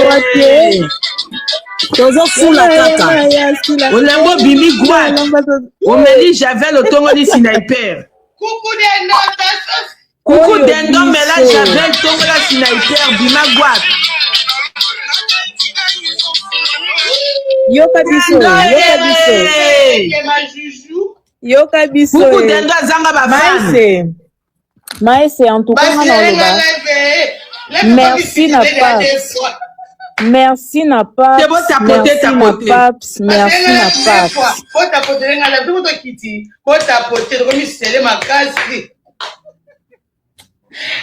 wate tozofula kaka olembo bimi gwat omeli javel otongoli sniper. Kuku dendo mela javel tongola sniper bima gwat. Yoka biso, yoka biso. Yoka biso. Kuku dendo azanga ba fan. Maese. Maese en tout cas nga na oloba. Merci na Paps. Merci na Paps. Merci na Paps. Merci na Paps. Botapote nga live, botokiti, botapote, tokomi sele makasi.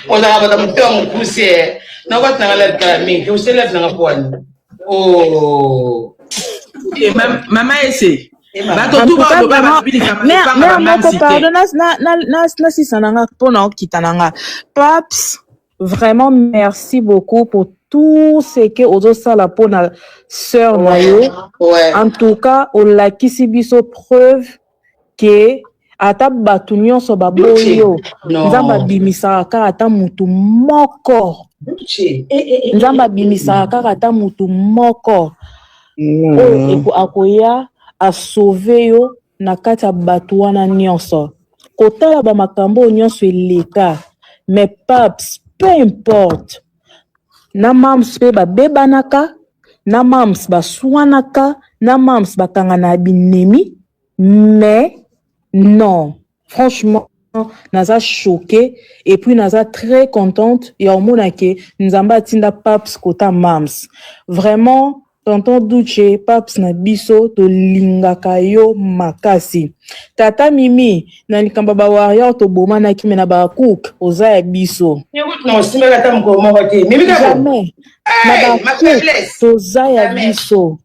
Ozalaka bato motema mokuse nakati nanga live kala mingi osele live nanga pwani oh. Mama ese bato tu baloba babilika moko pardon nasisa nanga mpona okita nanga Paps. Vraiment merci beaucoup pour tout ce que ozosala mpona sœur na yo. En tout cas olakisi biso preuve ke ata bato nyonso baboyi yo, Nzambe abimisaka kaka ata mutu moko. Nzambe abimisaka kaka ata mutu moko oyo akoya asauve yo na kati ya bato wana nyonso. Kotala ba makambo oyo nyonso eleka, mais Paps peu importe na Mams pe babebanaka, na Mams baswanaka, na Mams bakangana binemi, mais non franchement naza choquée et puis naza très contente ya omona ke Nzambe atinda Paps kota Mams. Vraiment tonton Duce, Paps na biso tolingaka yo makasi. Tata Mimi na likambo ba warrior tobomanaki me na ba cook oza ya biso. Jamais na ba cook toza ya biso.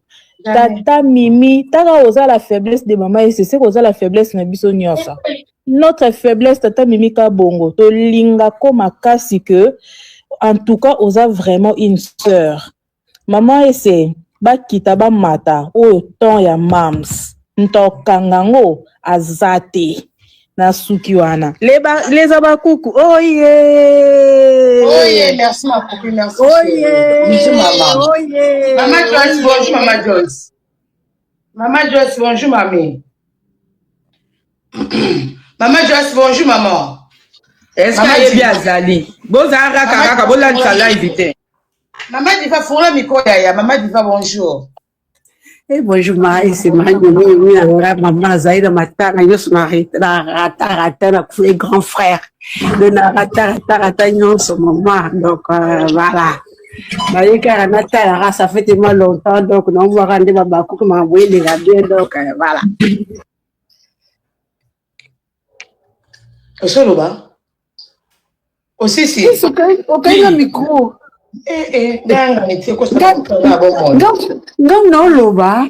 Tata Mimi taka oza la faiblesse de mama ese se koza la faiblesse na biso nyonso. Notre faiblesse tata Mimi Kabongo tolinga ko makasi que en tout cas oza vraiment une sœur. Maman ese bakita bamata oyo temps ya mams ntokanga ngo aza te na suki wana les abakuku oye oye merci ma copine merci oye bisous maman oye maman Joyce bonjour maman Joyce maman Joyce bonjour mamie maman Joyce bonjour maman. Est-ce que ayebi azali bozala kaka kaka bolandisa live te. Maman Diva fungola micro yaya. Maman Diva bonjour. Eh, bonjour ma ese mani na nga mama nazali na matanga nyonso na rata rata na kufuli grand frère donc na rata rata rata nyonso mama donc voilà naye kaka natalaka ça fait tellement longtemps donc naomwaka nde babakuki makambo eleka bien donc voilà. Osoloba osisi okangi na micro ngam naoloba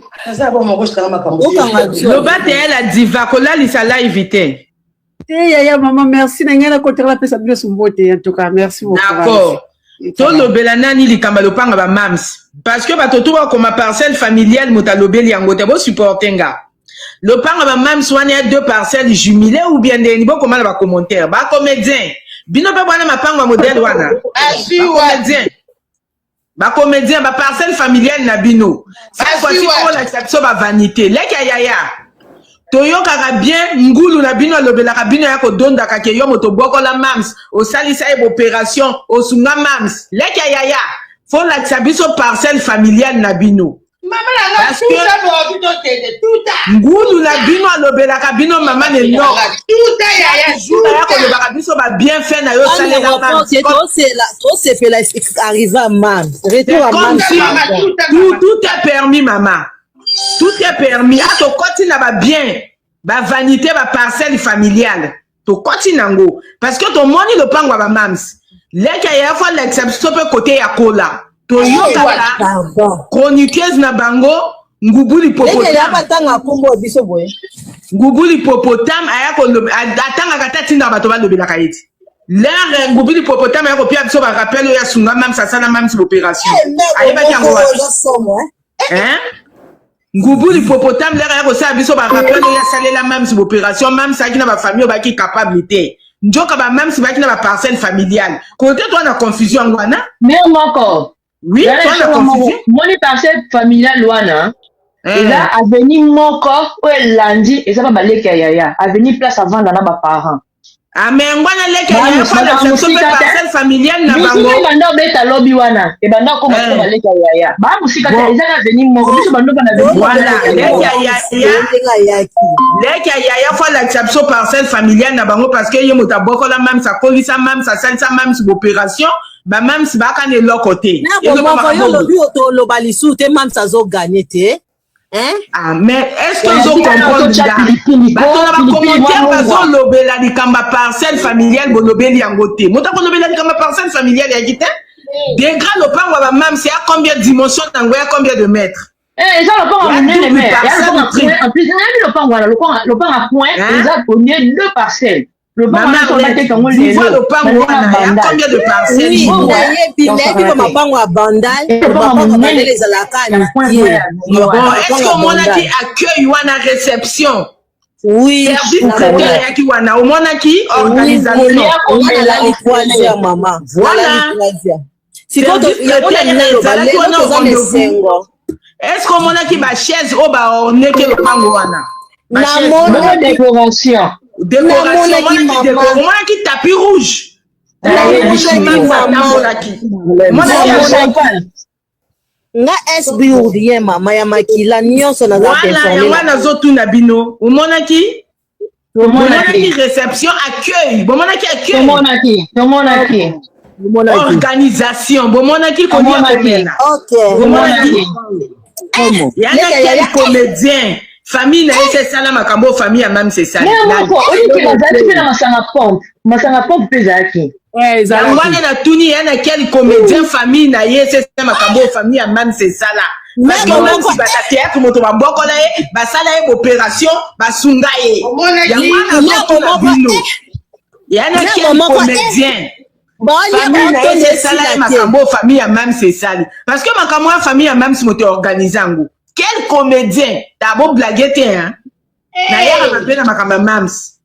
loba te la diva kolalisa live te te yaya mama merci na ngai nakotaka napesa bino mbote en tout cas merci beaucoup. D'accord, tolobela nani likambo ya lopanga ba mams parce que bato tu bakoma parcelle familiale moto alobeli yango te bosupporte nga lopanga ba mams wana ya deux parcelles jumelées ou bien ndeni bokoma na bacommentaire bacomédien bino mpe bwana mapango ya modèle wana bacomédien bacomédien baparcelle familiale na bino cette fois-ci bolakisa biso bavanité leki ya yaya toyokaka bien ngulu na bino alobelaka bino ya kodondaka ke yo moto obokola mams osalisa ye baopération osunga mams leki ya yaya folakisa biso parcelle familiale na bino. Mama na nga Parce que tuta bobi tokende tuta. Ngulu na bino alobelaka bino mama na Enoch. Tuta yaya Chaque jour aya tuta. kolobaka biso ba bienfait na yo Wana osalela aéroport te mams. tosepela arrive à mam retour C'est à comme mam si Mama tuta tout, mama. tout est permis mama. Tout est permis. Ah tokoti na ba bien, ba vanité, ba parcelle familiale. Tokoti nango parce que tomoni lopango ya ba mams. Leki ya fa lekisa biso pe côté ya kola. Toyokaka pardon chroniqueuse na bango ngubu leke l'hippopotame. yaba tanga kombo ya biso boye Ngubu l'hippopotame aya koloba atangaka te atindaka bato balobelaka ye ti lere ngubu l'hippopotame aya kopia biso barappel oyo asunga mams asala mams l'opération ayebaki yango wapi oza somo hein ngubu l'hippopotame lere aya kosala biso barappel oyo asalela mams l'opération mams ayaki na bafamille oyo bayaki capable te nzoka bamams bayaki na baparcelle familiale kote toa na confusion yango wana Mère moko. oui Yala toa na esonga moko. confusion Moni parcelle familiale wana. Eza avenue moko oyo elandi eza pa baleki ya yaya. Avenue place avanda na ba parents. Ah, mais yango wana leki ya yaya fo alakisa biso mpe parcelle familiale na Musique bango ebanda obeta lobi wana ebanda okoma Eh. sika baleki ya yaya. Ba mosika te Bon. eza na avenue moko biso bando bana avenue moko. Voilà, leki ya yaya leki ya yaya fo alakisa biso parcelle familiale na bango parce que ye moto abokola mams akolisa mams asalisa mams baopération bamams baaka na eloko te na bomoko yo olobi toloba lisusu te mams azoganye te hein? Ah, mais est-ce que Ouais, ozo tika na comprendre totya nga pilipili ko, bato na pilipili bacommentaire mwa mungwa. bazolobela likambo ya parcelle familiale bolobeli yango te moto akolobela likambo ya parcelle familiale yaki te degra lopango ya bamams ya combien dimension nango ya combien de mètres Eh, eza lopango ya monene double mais ya parcelle lopango ou point triple en plus nayebi lopango wana lopango ya point Hein? eza au mieux deux parcelles lopango Mama wana soki Arlette, bateka yango dis-moi lelo lopango balinga wana ya bandal combien de parcelles oui dis-moi nayebi nayebi ba mapango ya bandal lopango mapango ya monene bandal ezalaka ya point mike point ya bon mapango est-ce que ya omonaki bandal accueil wana réception oui service namonaki traiteur eyaki wana omonaki oui organisation kolia nga komela nalali ofele 3 heures mama voilà nalali 3 heures sikoyo service yango traiteur nalingi naloba ezalaki lelo wana au toza na rendez-vous esengo est-ce que omonaki bachaise oyo baorneke lopango wana bachaise bongo namonaki décoration décoration namonaki omonaki décor mama omonaki tapis rouge nayebi tapis rouge namonaki mams mama atambolaki omonaki ya yango champagne nga sb ou rien mama ya makila nyonso naza voilà informe yango na wana nazotuna bino omonaki tomonaki bomonaki réception accueil bomonaki accueil tomonaki tomonaki omonaki organisation bomonaki kolia tomonaki komela ok bomonaki tomonaki yana leka quel yaya comédien famille na ye se esala makambo oyo famille ya mams esali mère nani moko oyiki bazalaki mpe na masanga pompe masanga pompe mpe ezalaki yango wana natuni ya na quel comédien famille na ye se esala makambo oyo famille ya mams esala parce que meme mams moko bata théâtre moto babokola ye basala ye baopération basunga ye yango Omonaki wana meme azotuna moko bino ya na meme quel moko comédien baolia famille na ye baotonda se esala ye esila te makambo oyo famille ya mams esali parce que makambo ya famille ya mams moto organise yango quel comédien ta boblage te hein nayaka mpe na makambo ya mams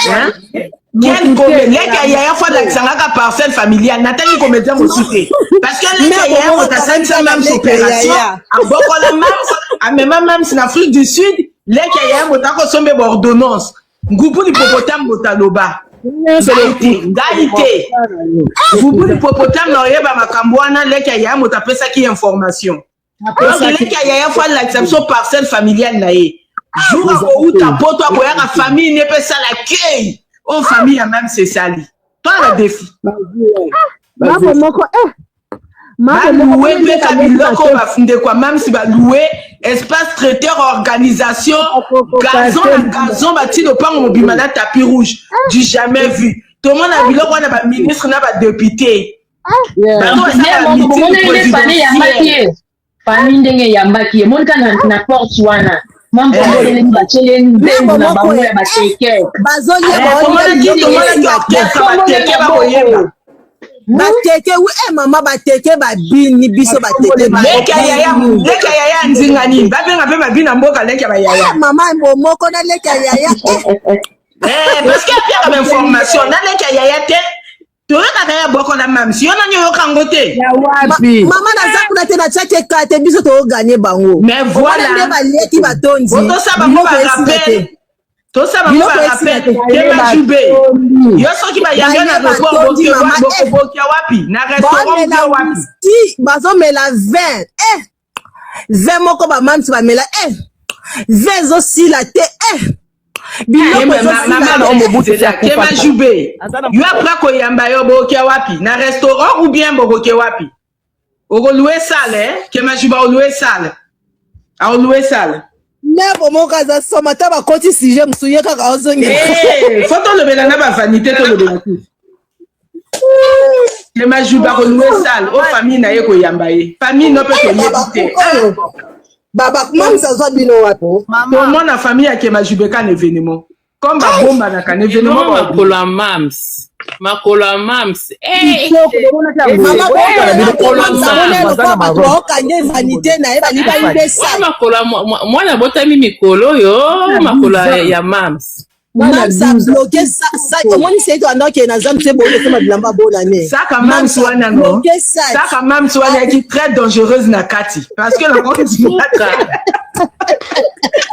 hein quel comédien leki ya yaya fo alakisangaka parcelle familiale natangi comédien mosusu te parce que leki ya meme yaya moko moto asalisa kangisa na mams leki ya opération yaya abokola mams amema mams na afrique du sud leki ya yaya moto akosombe baordonnance ngubu lipopotame moto aloba ngai te ngai te ngubu lipopotame na oyeba makambo wana leki ya yaya moto apesaki information donc leki ya yaya fo alakisa biso parcelle familiale na ye jour akouta poto akoyaka famille ne mpe esala accueil oyo famille ya mams esali to na défi mako moko eh mako moko baloué mpe mpe ndeka ka leki biloko bate bandeko ya mams baloué espace traiteur organisation gazon na gazon batie lopango mobima na tapis rouge du jamais vu tomona biloko wana baministre na badepute bato mère basala moko meeting bomonaki nde famille eyambaki présidentielle ye famille ndenge eyambaki ye monika na porte wana mwa Eh. mpondelelemi batiele meme nzembo na moko bango ya bateke bazolia Eh, baolia tomonaki biloko tomonaki esila te orchestre bakombole bateke maboko bakoyemba bateke wi eh mama bateke babini biso bateke leki ya yaya babini leki ya yaya nzinga nini babenga mpe babina mboka leki ya eh bayaya mama bomoko na leki ya yaya eh Eh, parce que apiaka bainformation na leki ya yaya te toyokaka ya boko na mamsi yo nani oyoka yango te Ya wapi? mama naza kuna te natiaki eka te biso tooganye bango mais omona voilà nde baliaki batondi otosala bango biloko esila barappel te tosala bango biloko esila barappel te te majube yo soki bayambi yo na baye aéroport batondi mama eh bokobokia wapi na restaurant baomela okia wapi whisky bazomela vin eh. Vin moko ba mams bamela eh vin ezosila te eh biloko ezosila te. Kema Jube, yo après koyamba yo boke wapi? Na restaurant ou bien bokoke wapi? Okoloue salle, eh? Kema Jube aoloue salle. Aoloue salle. Nebo moko aza soma ata bakoti sujet mosusu ye kaka ozongela. Eh, faut tolobela na ba vanité tolobela te. Kema Jube akoloue salle, o famille na ye koyamba ye. Famille no pe toyebi te. Baba mamisa azwa bino wapi? Tomona famille ya Kema Jube ka na événement. Comme babombanaka na événement Vraiment makolo ya mams makolo ya mams Eh! Mama Makolo ya mams. bato baokange vanité na ye balingi bayibe Wana saki. makolo ya mwana abotami mikolo oyo makolo ya mams Mams abloke saki omoni seki wana okende na zambi te boye osomba bilamba bonane. Saka mams wana no. Abloke saki. Saka mams wana yaki très dangereuse na kati. Parce que na suka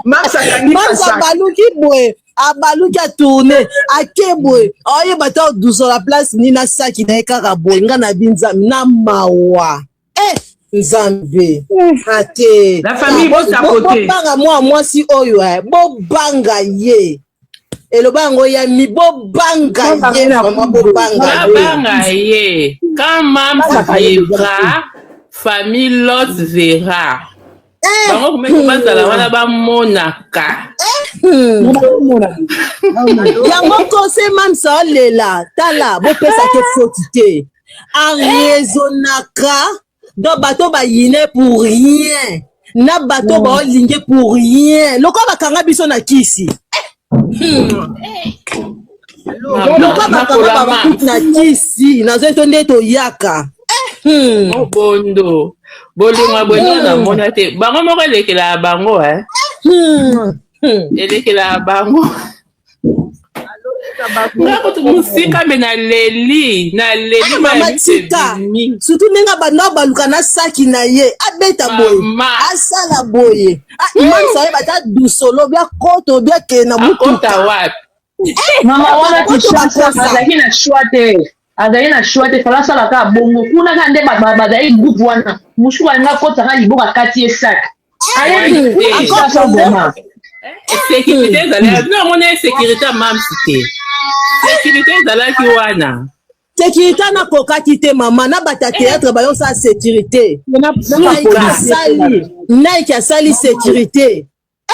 Mams akangi Mams sac. abaluki boye abaluki atourne ake boye oyeba te odusola place nini na saki na ye kaka boye nga na bi nzambe na mawa eh nzambe ate La famille bosapote. bobanga mwa mwasi oyo eh, bobanga ye eloba yango ya mi bobanga ye vraiment bobanga ye babanga ye quand mams vivra famille lot verra bango komeki bazala wana bamonaka Yango kose mamsa alela tala bopesa te faute te araisonnaka donc bato bayine pour rien na bato baolinge pour rien lokola bakanga biso na kisi lokola makolo bakanga ya babakuti mams na kisi nazoi to nde toyaka mobondo bolingo ya boye nano namona te bango moko elekelaka bango eh. Elekelaka bango nga kutu mosika me naleli naleli Ah, mama tika surtout ndenge abanda baluka na saki na ye abeta boye asala boye Ah, mamisa oyeba ata dusolo bia koto bia kende na akota mutuka wapi Mama wana bakoto Kinshasa bakosa azalaki na choix te azalaki na choix te fala asala kaka bongo kuna kaka nde bato bazalaki groupe wana mosusu alinga akotaka liboko akati ye sac ayebi te Kinshasa vraiment sécurité ezalaki bino omona ye sécurité ya mams te sécurité ezalaki wana sécurité nakokaki te mama na bato ya théâtre bayosala sécurité Nike asali Nike asali sécurité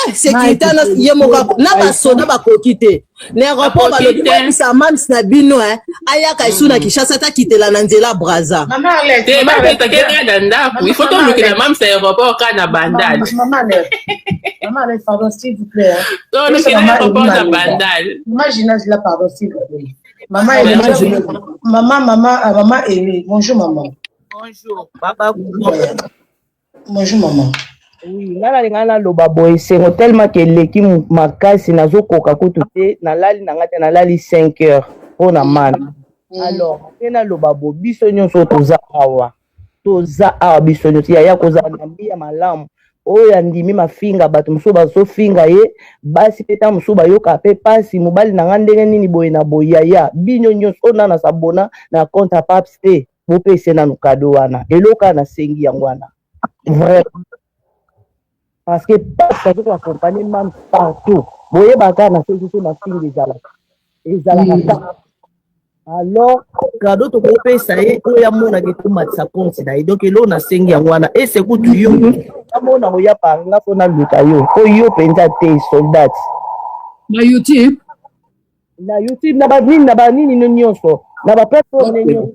eh, sécurité na ye moko na basoda bakoki te na aéroport Bakoki balobi te. boyebisa mams na bino eh, ayaka esu na Kinshasa atakitela na nzela Braza Maman Arlette, te Maman Arlette, babetake kaka na ndako il faut Maman tolukela Arlette. mams aéroport kaka na bandal Maman Arlette, Maman Arlette, pardon, s'il vous plaît. hein. tolukela Maman aéroport na Elima bandal Maman Gina, là, pardon, s'il vous plaît. Maman Elima, Merci. maman, maman, ah, maman Ellie, bonjour maman. Bonjour, baba. Bonjour maman. Oui, nga nalinga naloba boye esengo tellement ke eleki makasi nazokoka kutu te nalali na nga te nalali 5 heures mpo na mana alors mpe naloba bo biso nyonso oyo toza awa toza awa biso nyonso yaya kozala na mbi ya malamu oyo andimi mafinga bato mosusu bazofinga ye basi mpe ntango mosusu bayoka mpe pasi mobali na nga ndenge nini boye na boye yaya bino nyonso oyo nana sabona na compte ya paps te bopesa ye nanu kado wana eloko wana nasengi yango wana vraiment parce que paps azo koaccompagne mam partout boyebaka na soki so mafinga ezalaka ezalaka kaka alors kado tokopesa ye oyo amonaka ekomatisa compte na ye donc eloko nasengi yango wana ese kutu yo amona koya par nga mpo naluka yo po yo mpenza te soldat na YouTube na YouTube na banini na banini no nyonso na baplateforme nyonso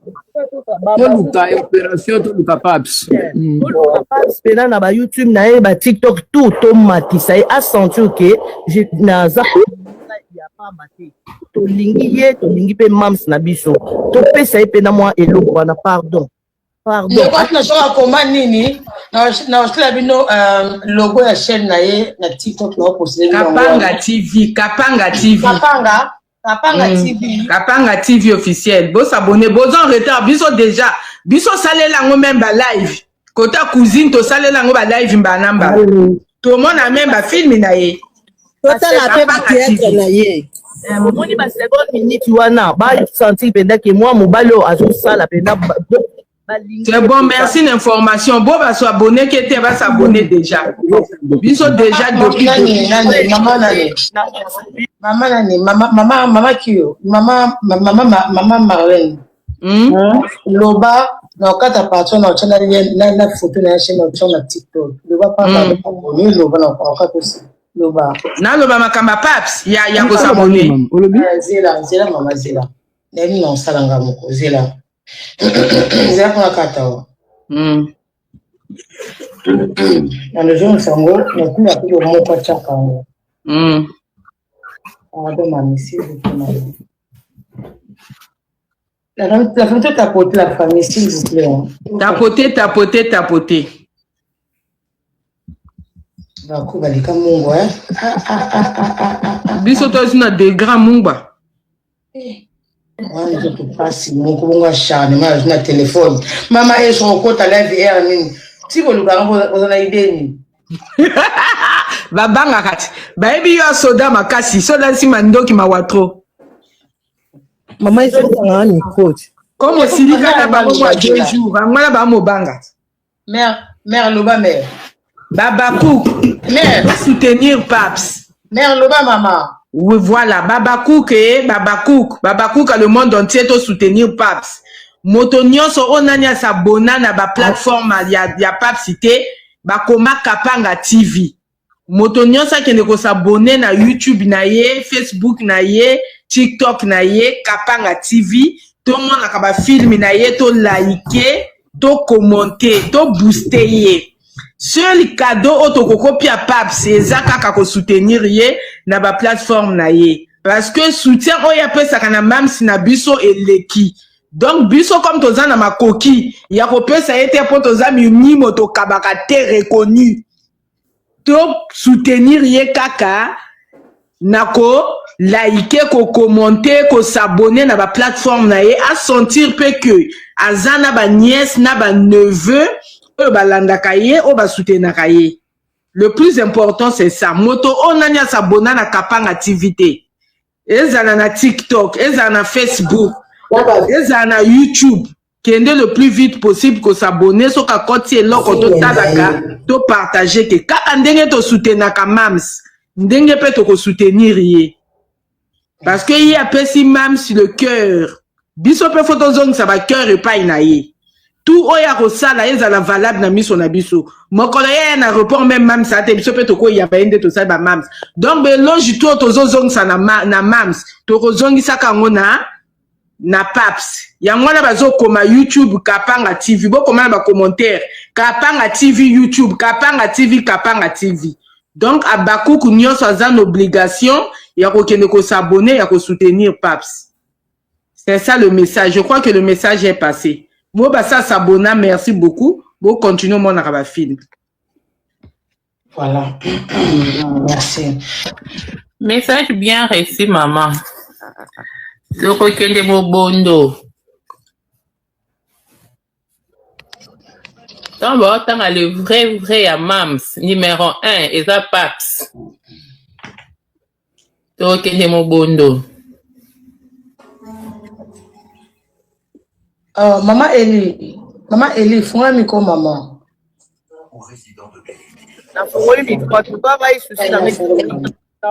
toluka opération toluka paps toluka paps mpena na bayoutube na ye batiktok tout tomatisa ye asentir ke naza ya pamba te tolingi ye tolingi mpe mams na biso topesa ye mpe na mwa eloko wana pardon pardon ndeko atina soki akoma nini na osala bino logo ya chaîne na ye na tiktok na opostele Kapanga TV, Kapanga TV. Kapanga, Kapanga TV. Kapanga TV officiel. Bo s'abonner, boza en retard, biso déjà. Biso salela yango même ba live. Kota cousine to salela yango ba live mbana mbala. Tomona même ba film na ye. Totala pe ba théâtre na ye. Omoni ba seconde minute wana basentir mpenza ke mwa mobali oyo azosala mpenza. C'est bon, merci l'information. Bon, bah, s'abonner, qui était, va s'abonner déjà. Biso déjà depuis. Nani, nani, maman nani. Maman nani, maman, maman, maman Kiyo, maman, maman, maman Marlène. Loba, na okata partie na otya na lien na na photo na ya chaîne na otya na TikTok. Loba pa ba abonné, loba na okata aussi. Loba. Naloba makambo ya paps ya ya kosabone. Ah, Zela, zela mama zela. Nayebi na osala nga moko, zela. Zela mpona kata wa. Na nozongisa yango, natina mpe moko atyaka yango. Pardon, mami, s'il vous plaît, mami. La famille, tapoter la famille, s'il vous plaît. hein. Tapoter, tapoter, tapoter. Baku balika mungu, hein. Ah, ah, ah, ah, ah, ah, ah. Biso tozi na degré mungba. Wana nzoto pasi moko bongo acharnement azwi na telefone. Mama eso okota live air nini? Ti koluka yango boza na idée nini? Babangaka ti. Bayebi yo soda makasi, soda nsima ndoki mawa trop. Mama ezokanga micro. Comme osilika na bango mwa deux jours, bango wana bamobanga. Mère, mère loba mère. Babakouk. Mère. Soutenir Paps. Mère loba mama. Oui, voilà. Babakouk eh, Babakouk. Babakouk le monde entier to soutenir Paps. Moto nyonso oyo nani asabona na ba plateforme ya, ya Paps te, bakoma Kapanga TV. Moto nyonso akende kosabone na YouTube na ye, Facebook na ye, TikTok na ye, Kapanga TV. Tomonaka ba film na ye, to like, to commenter, to booster ye. Seul cadeau oyo tokokopia Paps eza kaka kosoutenir ye na ba plateforme na ye. Parce que soutien oyo apesaka na mams na biso eleki. Donc biso comme toza na makoki ya kopesa ye te mpo toza minimo tokabaka te reconnu. To soutenir ye kaka na ko like, ko commenter, ko s'abonner na ba plateforme na ye, a sentir pe que aza na ba nièce na ba neveu oyo balandaka ye, oyo basoutenaka ye. Le plus important c'est ça. Moto oyo nani asabona na Kapanga TV te, ezala na TikTok, ezala na Facebook, ezala na YouTube, kende le plus vite possible kosabone. Soki akoti eloko totalaka, topartage ke kaka ndenge tosoutenaka mams, ndenge mpe tokosoutenir ye, parce que ye apesi mams le cœur, biso mpe fo tozongisa bacœur epai na ye. Tout oyo akosala ezala valable na miso na biso. Mokolo ye ya na report même mams ate, biso mpe tokoyamba ye nde tosali bamams. Donc beloge to tozozongisa na, na mams, tokozongisaka yango na Paps. Yango wana bazokoma YouTube Kapanga TV, bokoma na bacommentaire Kapanga TV, YouTube Kapanga TV, Kapanga TV. Donc abakuku nyonso aza na obligation ya kokende kosabone, ya kosoutenir Paps. C'est ça le message. Je crois que le message est passé. Mo basa s'abonna, merci beaucoup. Bo continue omonaka bafilm. Voilà. Merci. Message bien reçu, maman. Tokokende mobondo. Ntango baotanga le vrai vrai ya mams numéro 1 eza Paps. Tokokende mobondo. Mama Eli, Mama Eli, fungola micro mama. Nafungoli micro. En tout cas ngai souci na ngai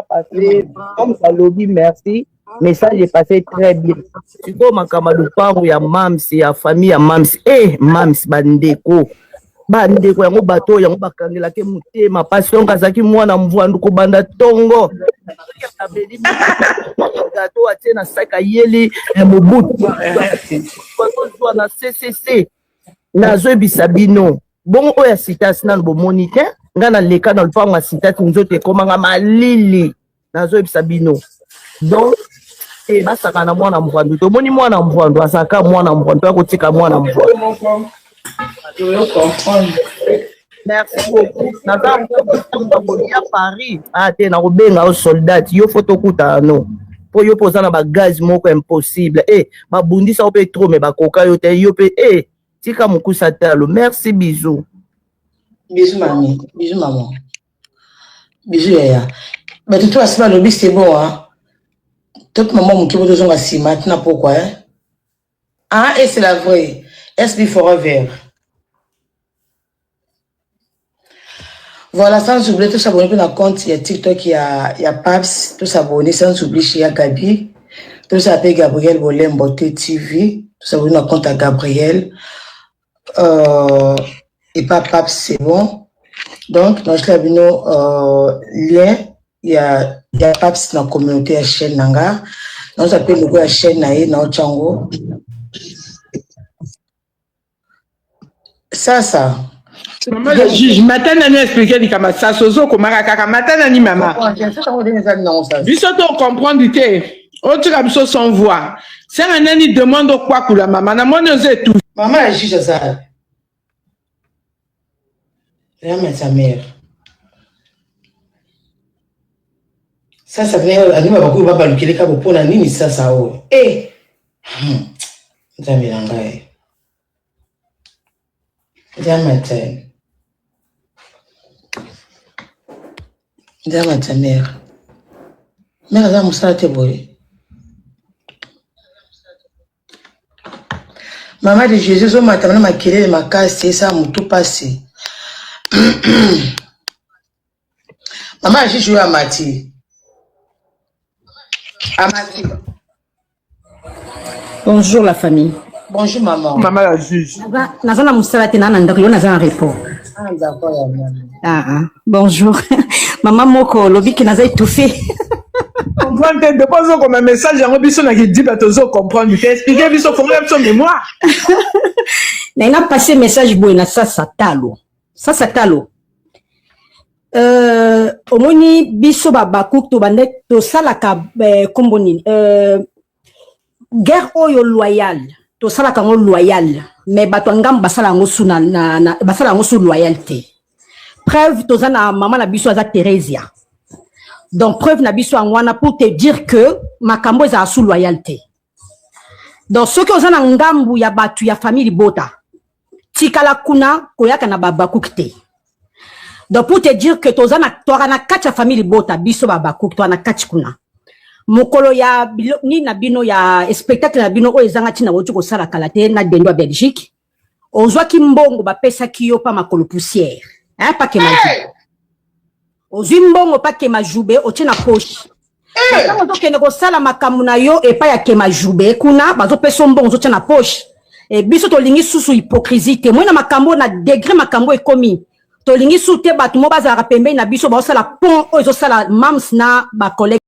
passé comme balobi, merci, message est passé très bien. Sikoyo makambo ya lupango ya mams, ya famille ya mams, e mams, bandeko, bandeko yango, bato oyo yango bakangelaki motema pasi. Donc azalaki mwana mvwandu kobanda ntongo, abeli gato atie na sak, ayeli mobutu, bazozwa na ccc. Nazoyebisa bino bongo, oyo ya sitasi nanu bomoni te. Ngai naleka na lupango ya sitasi, nzoto ekomanga malili. Nazoyebisa bino, donc e basaka na mwana mvwandu. Tomoni mwana mvwandu azalaka mwana mvwandu, akotika mwana mvwandu. Merci beaucoup. Naza kolia Paris. Ah te, nakobenga yo soldat, yo fo tokutana no, mpo yo mpo oza na bagaz moko impossible. E babundisa yo mpe trop, me bakoka yo te, yo mpe e tika mokusa talo. Merci, bisous. Bisous mami, bisous maman. Bisous yaya. Bato to asi balobi c'est bon hein. Top maman moke bo tozonga nsima tina pokwa hein. Ah et c'est la vraie. SB Forever. Voilà, sans oublier, tous abonnés na compte, il y a TikTok, il y a, il y a Paps, tous abonnés, sans oublier chez Gabi, tous appelés Gabriel Bolembo TV, tous abonnés na compte à Gabriel, euh, et pas Paps, c'est bon. Donc, dans le euh, lien, il y a, il y a Paps dans la communauté ya chaîne nanga, nous appelons logo ya chaîne na ye, na Ochango. Sasa. Mama le juge, mata nani expliquer likambo sasa ozokomaka kaka mata nani mama. Biso to comprendre te. Otika biso sans voix. Senga nani demande okwakula mama na moni ozo étouffe. Mama la juge aza. Vraiment sa mère. Sasa mère anima bakuyu babalukeli kaka mpona nini sasa oyo. Eh. Hmm. Nzambe na ngai. Nzambe te. Nzambe te mère. Mère aza mosala te boye. Mama de Jésus ozomata na makelele makasi esala motu mpasi. Mama ya Jésus oyo amati. Amati. Bonjour la famille. Bonjour maman. Maman la juge. Naza na musala te na na ndako yo naza na repos. Ah d'accord ya maman. Ah, ah. Bonjour. Maman moko olobi ke naza étouffé. Comprendre te depuis ozokoma message yango biso na kidiba tozo comprendre te explique biso fongola biso mémoire. Na ina passer message boye na sasa talo. Sasa talo. Euh, omoni biso babakuk tobanda tosalaka eh, kombo nini euh, guerre oyo loyal tosalaka yango loyal mais bato ya ngambo basala yango su na, na, na, basala yango su loyal te preuve toza na mama na biso aza Theresia donc preuve na biso yango wana pour te dire que makambo ezala su loyal te donc soki oza na ngambu ya bato ya famille libota tikala kuna koyaka na babakuki te donc pour te dire que toza na toaka na kati ya famille libota biso babakuki toa na kati kuna mokolo ya nini na bino ya spectacle na bino oyo ezanga ntina bouti kosala kala te na dendo ya belgique ozwaki mbongo bapesaki yo pa makolo poussière hein, pa kema hey! ozwi mbongo pa kema jube otie na poche hey! ntango ozokende kosala makambo na yo epai ya kema jube kuna bazopesa yo mbongo ozotia na poche e biso tolingi susu hypocrisie te moi na makambo na degre makambo ekomi tolingi susu te bato mo bazalaka pembeni na biso baosala pont oyo ezosala mams na bacollègue.